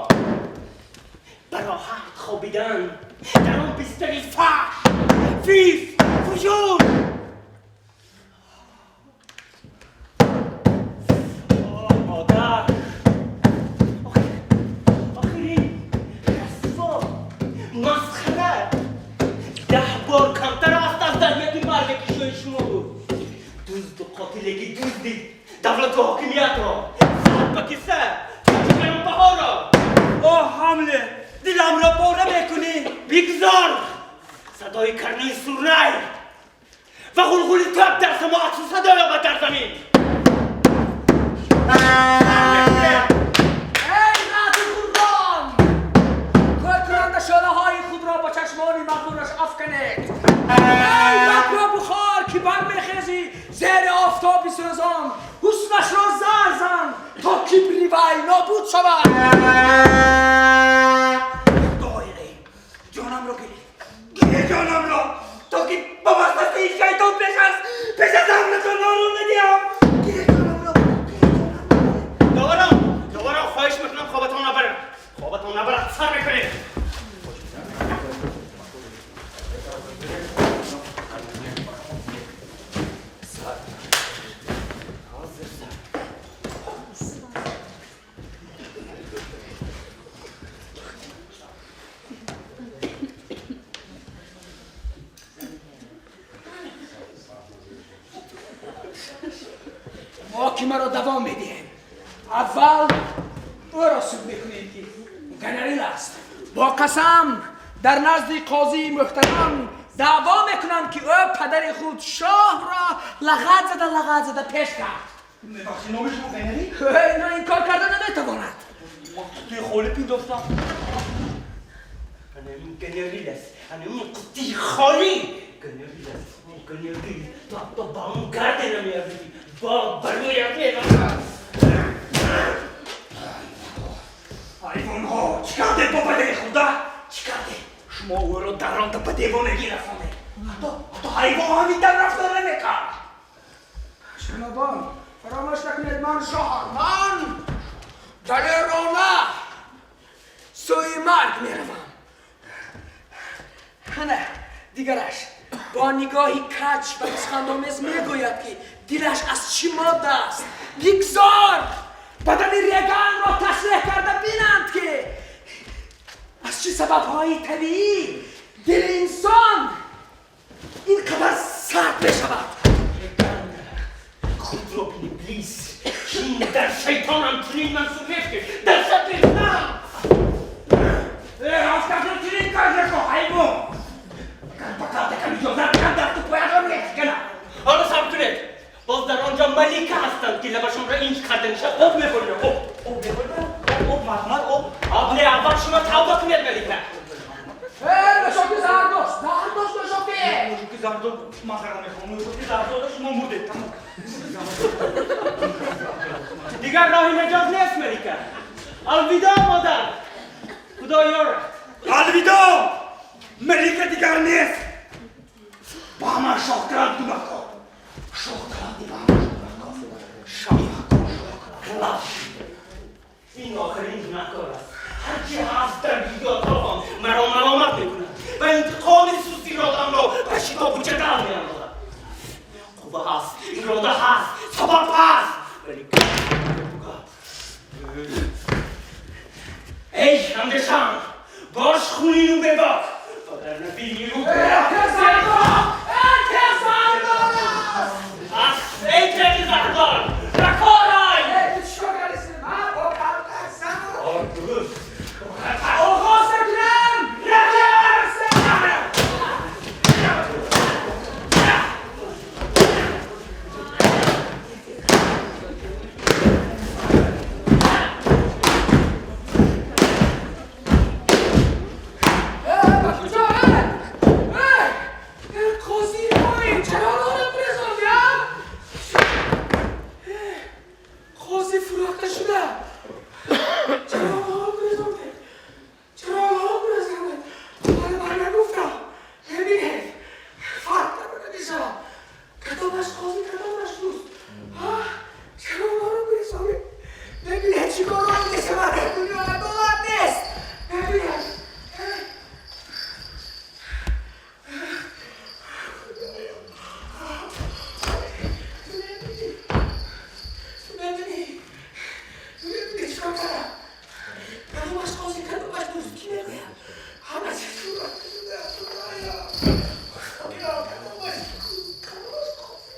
Ба роҳат хобидан дар он бистари фаҳш, фис, фуҷур. Модар, охир ин расво, масхара 10 бор камтар аст аз даҳияти марге ки шои шумо буд. Дузду қотиле ки дуздид давлату ҳокимиятро, сар ба киса гаронбаҳоро. О, Ҳамлет, диламро пора мекунӣ. Бигзор садои карнаи сурнай ва ғулғули тоб дар само аксу садо ёбад дар замин. Эй раъду ғуррон, кӯркунанда шӯълаҳои худро ба чашмони мағрураш афканед. Эй бабру бухор, ки бармехезӣ зери офтоби сӯзон, ҳуснашро зар зан то кибри вай нобуд шавад. Доираи ҷонамро гирифт, гире ҷонамро, то ки ба васвасаи шайтон пеш аз ҳамлатон норон надиҳам. Гире ҷонамро, гире ҷонамро. Доварам, доварам, хоҳиш мекунам, хобатон набарад, хобатон набарад, сар мекунед. Ҳозир сар. Муҳокимаро давом медиҳем. Аввал ӯро суд мекунем, ки генерал аст. Бо қасам дар назди қозии муҳтарам даъво мекунам, ки ӯ падари худ шоҳро лағат зада, лағат зада пеш кард. Мебахши, номи шумо генерал? Инро инкор карда наметавонад. Ман қуттии холӣ пиндоштам. Ана ин генерал аст, ана ин қуттии холӣ генерал аст. Генерал, ту ҳатто ба он гарде намеарзӣ, бод бар рӯят мезанад. Ҳайвонҳо, чӣ кардед бо падари худа? Чӣ кардед? Шумо ӯро даронда ба девонагӣ расонед. Ҳатто ҳайвон ҳамин тавр рафтор намекард. Ҷанобон, фаромӯш накунед, ман шоҳам, ман далерона сӯи марг меравам. Ҳана дигараш бо нигоҳи каҷ ва писхандомез мегӯяд, ки дилаш аз чӣ модда аст. Бигзор бадани Реганро ташреҳ карда бинанд, ки аз чӣ сабабҳои табиӣ дили инсон ин қадар сард мешавад. Худро бин, иблис, чин дар шайтонам чунин мансуб нест, ки дар сатри нам. Э, афтакр, чунин кор накун, ҳайвон. Агар ба калтакам иҷозат диҳам, дасту поятро малика ҳастанд, ки лабашонро инч карда нишастанд. Об мехӯрем, об. Об мехӯрем, об, об, марҳамат, об. Об не, аввал шумо тавба кунед, малика. Нӯшоки зардошт, зардошт нӯшоки. Нӯшоки зардошт, масхара мехоҳам. Нӯшоки зардошт, шумо мурдед, тамом. Дигар роҳи наҷот нест, малика. Алвидо, модар. Худо ёрат. Алвидо! Малика дигар нест. Ба ман шоҳ гунаҳкор. Шоҳ ба ман гунаҳкор. Шоҳ Клаш. Ин охирин гунаҳкор аст. Ҳарчи ҳаст дар гирду атрофам маро маломат мекунад ва интиқоми сусти иродамро ба шитобу ҷадал меандозад. Қувва ҳаст, ирода ҳаст, сабаб ҳаст, вале эй андешам, бош хунину бебок, вагарна бинию эй тиғи зардор, ба кор ой! Оғоз мекунам! Ба куҷо? Қози поин, чаро роҳро бирезондӣ, а? Қози фурӯхта шуда. Чаро роҳро бирезондед? Чаро роҳро бирезондед? Ман ман нагуфтам. Бибинед, фарқ надорад мешавад. Кадомаш қози, кадомаш дӯст. Чаро роҳро бирезондед? Бибинед, чӣ корҳое мешавад. Дар дунё адолат нест. Бибинед. Мебинӣ, мебинӣ чӣ кор кардам? Кадомаш қози, кадомаш дӯст, кӣ мегӯяд? Ҳама чиз фурӯхта шуда. Худоё, худоё, кадомаш кадомаш қози,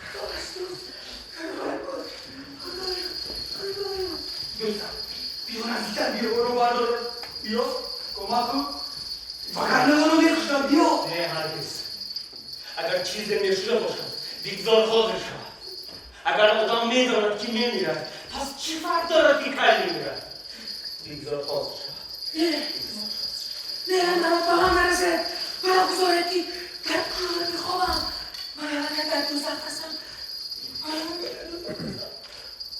кадомаш дӯст, кадомаш, худоё, худоё. Биё наздиктар, биё, ӯро бардор. Биё, кӯмак кун. Вагарна ӯро мекушам, биё. Не, ҳаргиз. Агар чизе мешуда бошад, бигзор ҳозир шавад. Агар одам медонад, ки мемирад, пас чӣ фарқ дорад, ки кай мемирад? Бигзор ҳозир шавад. Не, не, маро ба ман нарасед. Маро гузоред, ки дар кӯр бихобам. Ман аллакай дар дӯзах ҳастам.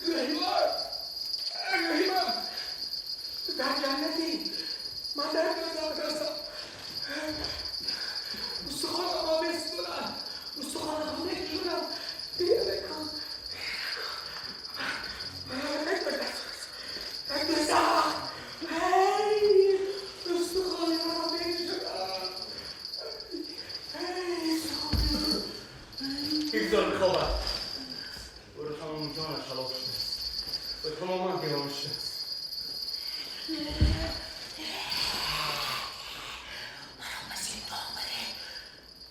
Раҳима, Раҳима, дар ҷаннатӣ, ман дар дӯзах ҳастам. Устухонамро месупорам, устухонамро мекушам. Гиря мекун. Ман аллакай дар дӯзах. Эй, устухонамро мекушам. Эй, устухонамро. Бигзор бихобад. Ӯро тамоми ҷонаш ҳалок шудааст ва тамоман девона шудааст. Маро ба зиндон баред.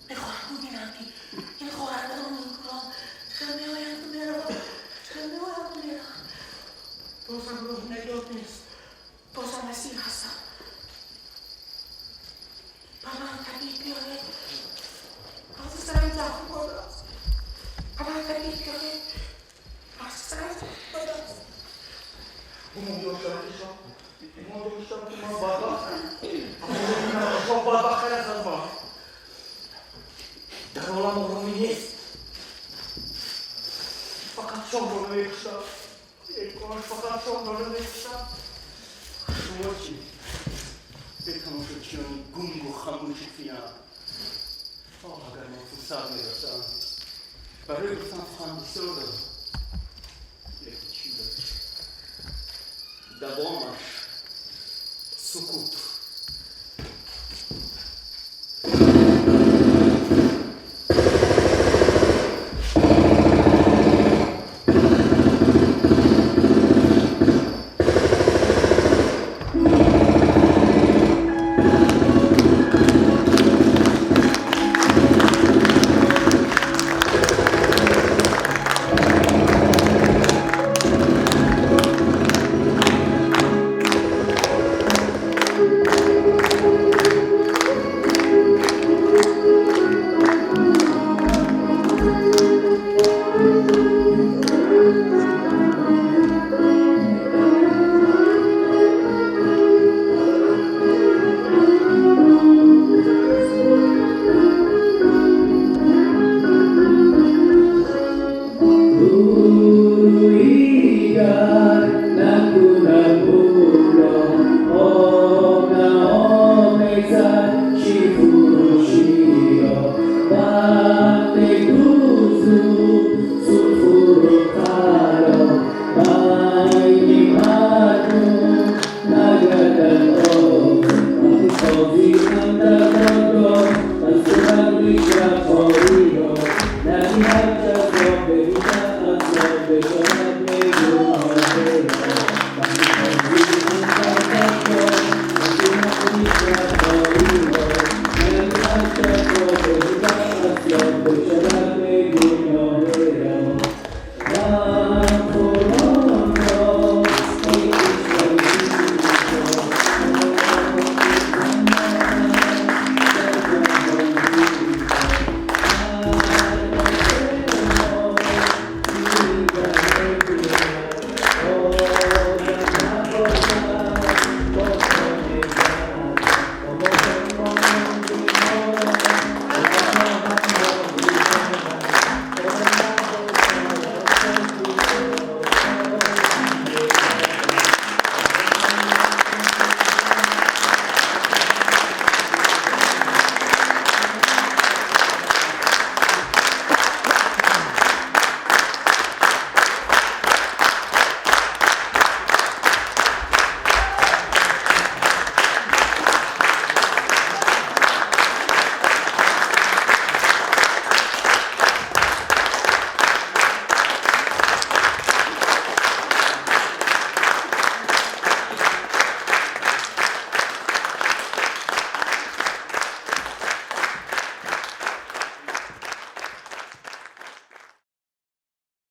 Мехоҳам бубинам, ки ин хоҳардарони курон чӣ хел меоянду мераванд, чӣ хел меоянду мераванд. Бозам роҳи наҷот нест. Бозам асир ҳастам. Ба ман табиб биёред. Мағзи сарам захм хӯрдааст. Ба ман табиб биёред. Мағзи сарам захм хӯрдааст. Гумон доштам, ки шоҳ, гумон доштам, ки ман бадбахтам. Аммо мебинам, шоҳ бадбахттар аст аз ман. Дар олам оромӣ нест. Фақат шоҳро намекушам. Эй кош, фақат шоҳро намекушам. Шумо чӣ? Бе тамошочиёни гунгу хамӯши фиям. Оҳ, агар ман фурсат медоштам. Барои гуфтан сухан бисёр дорам. Лекин чӣ дошт? Давомаш сукут.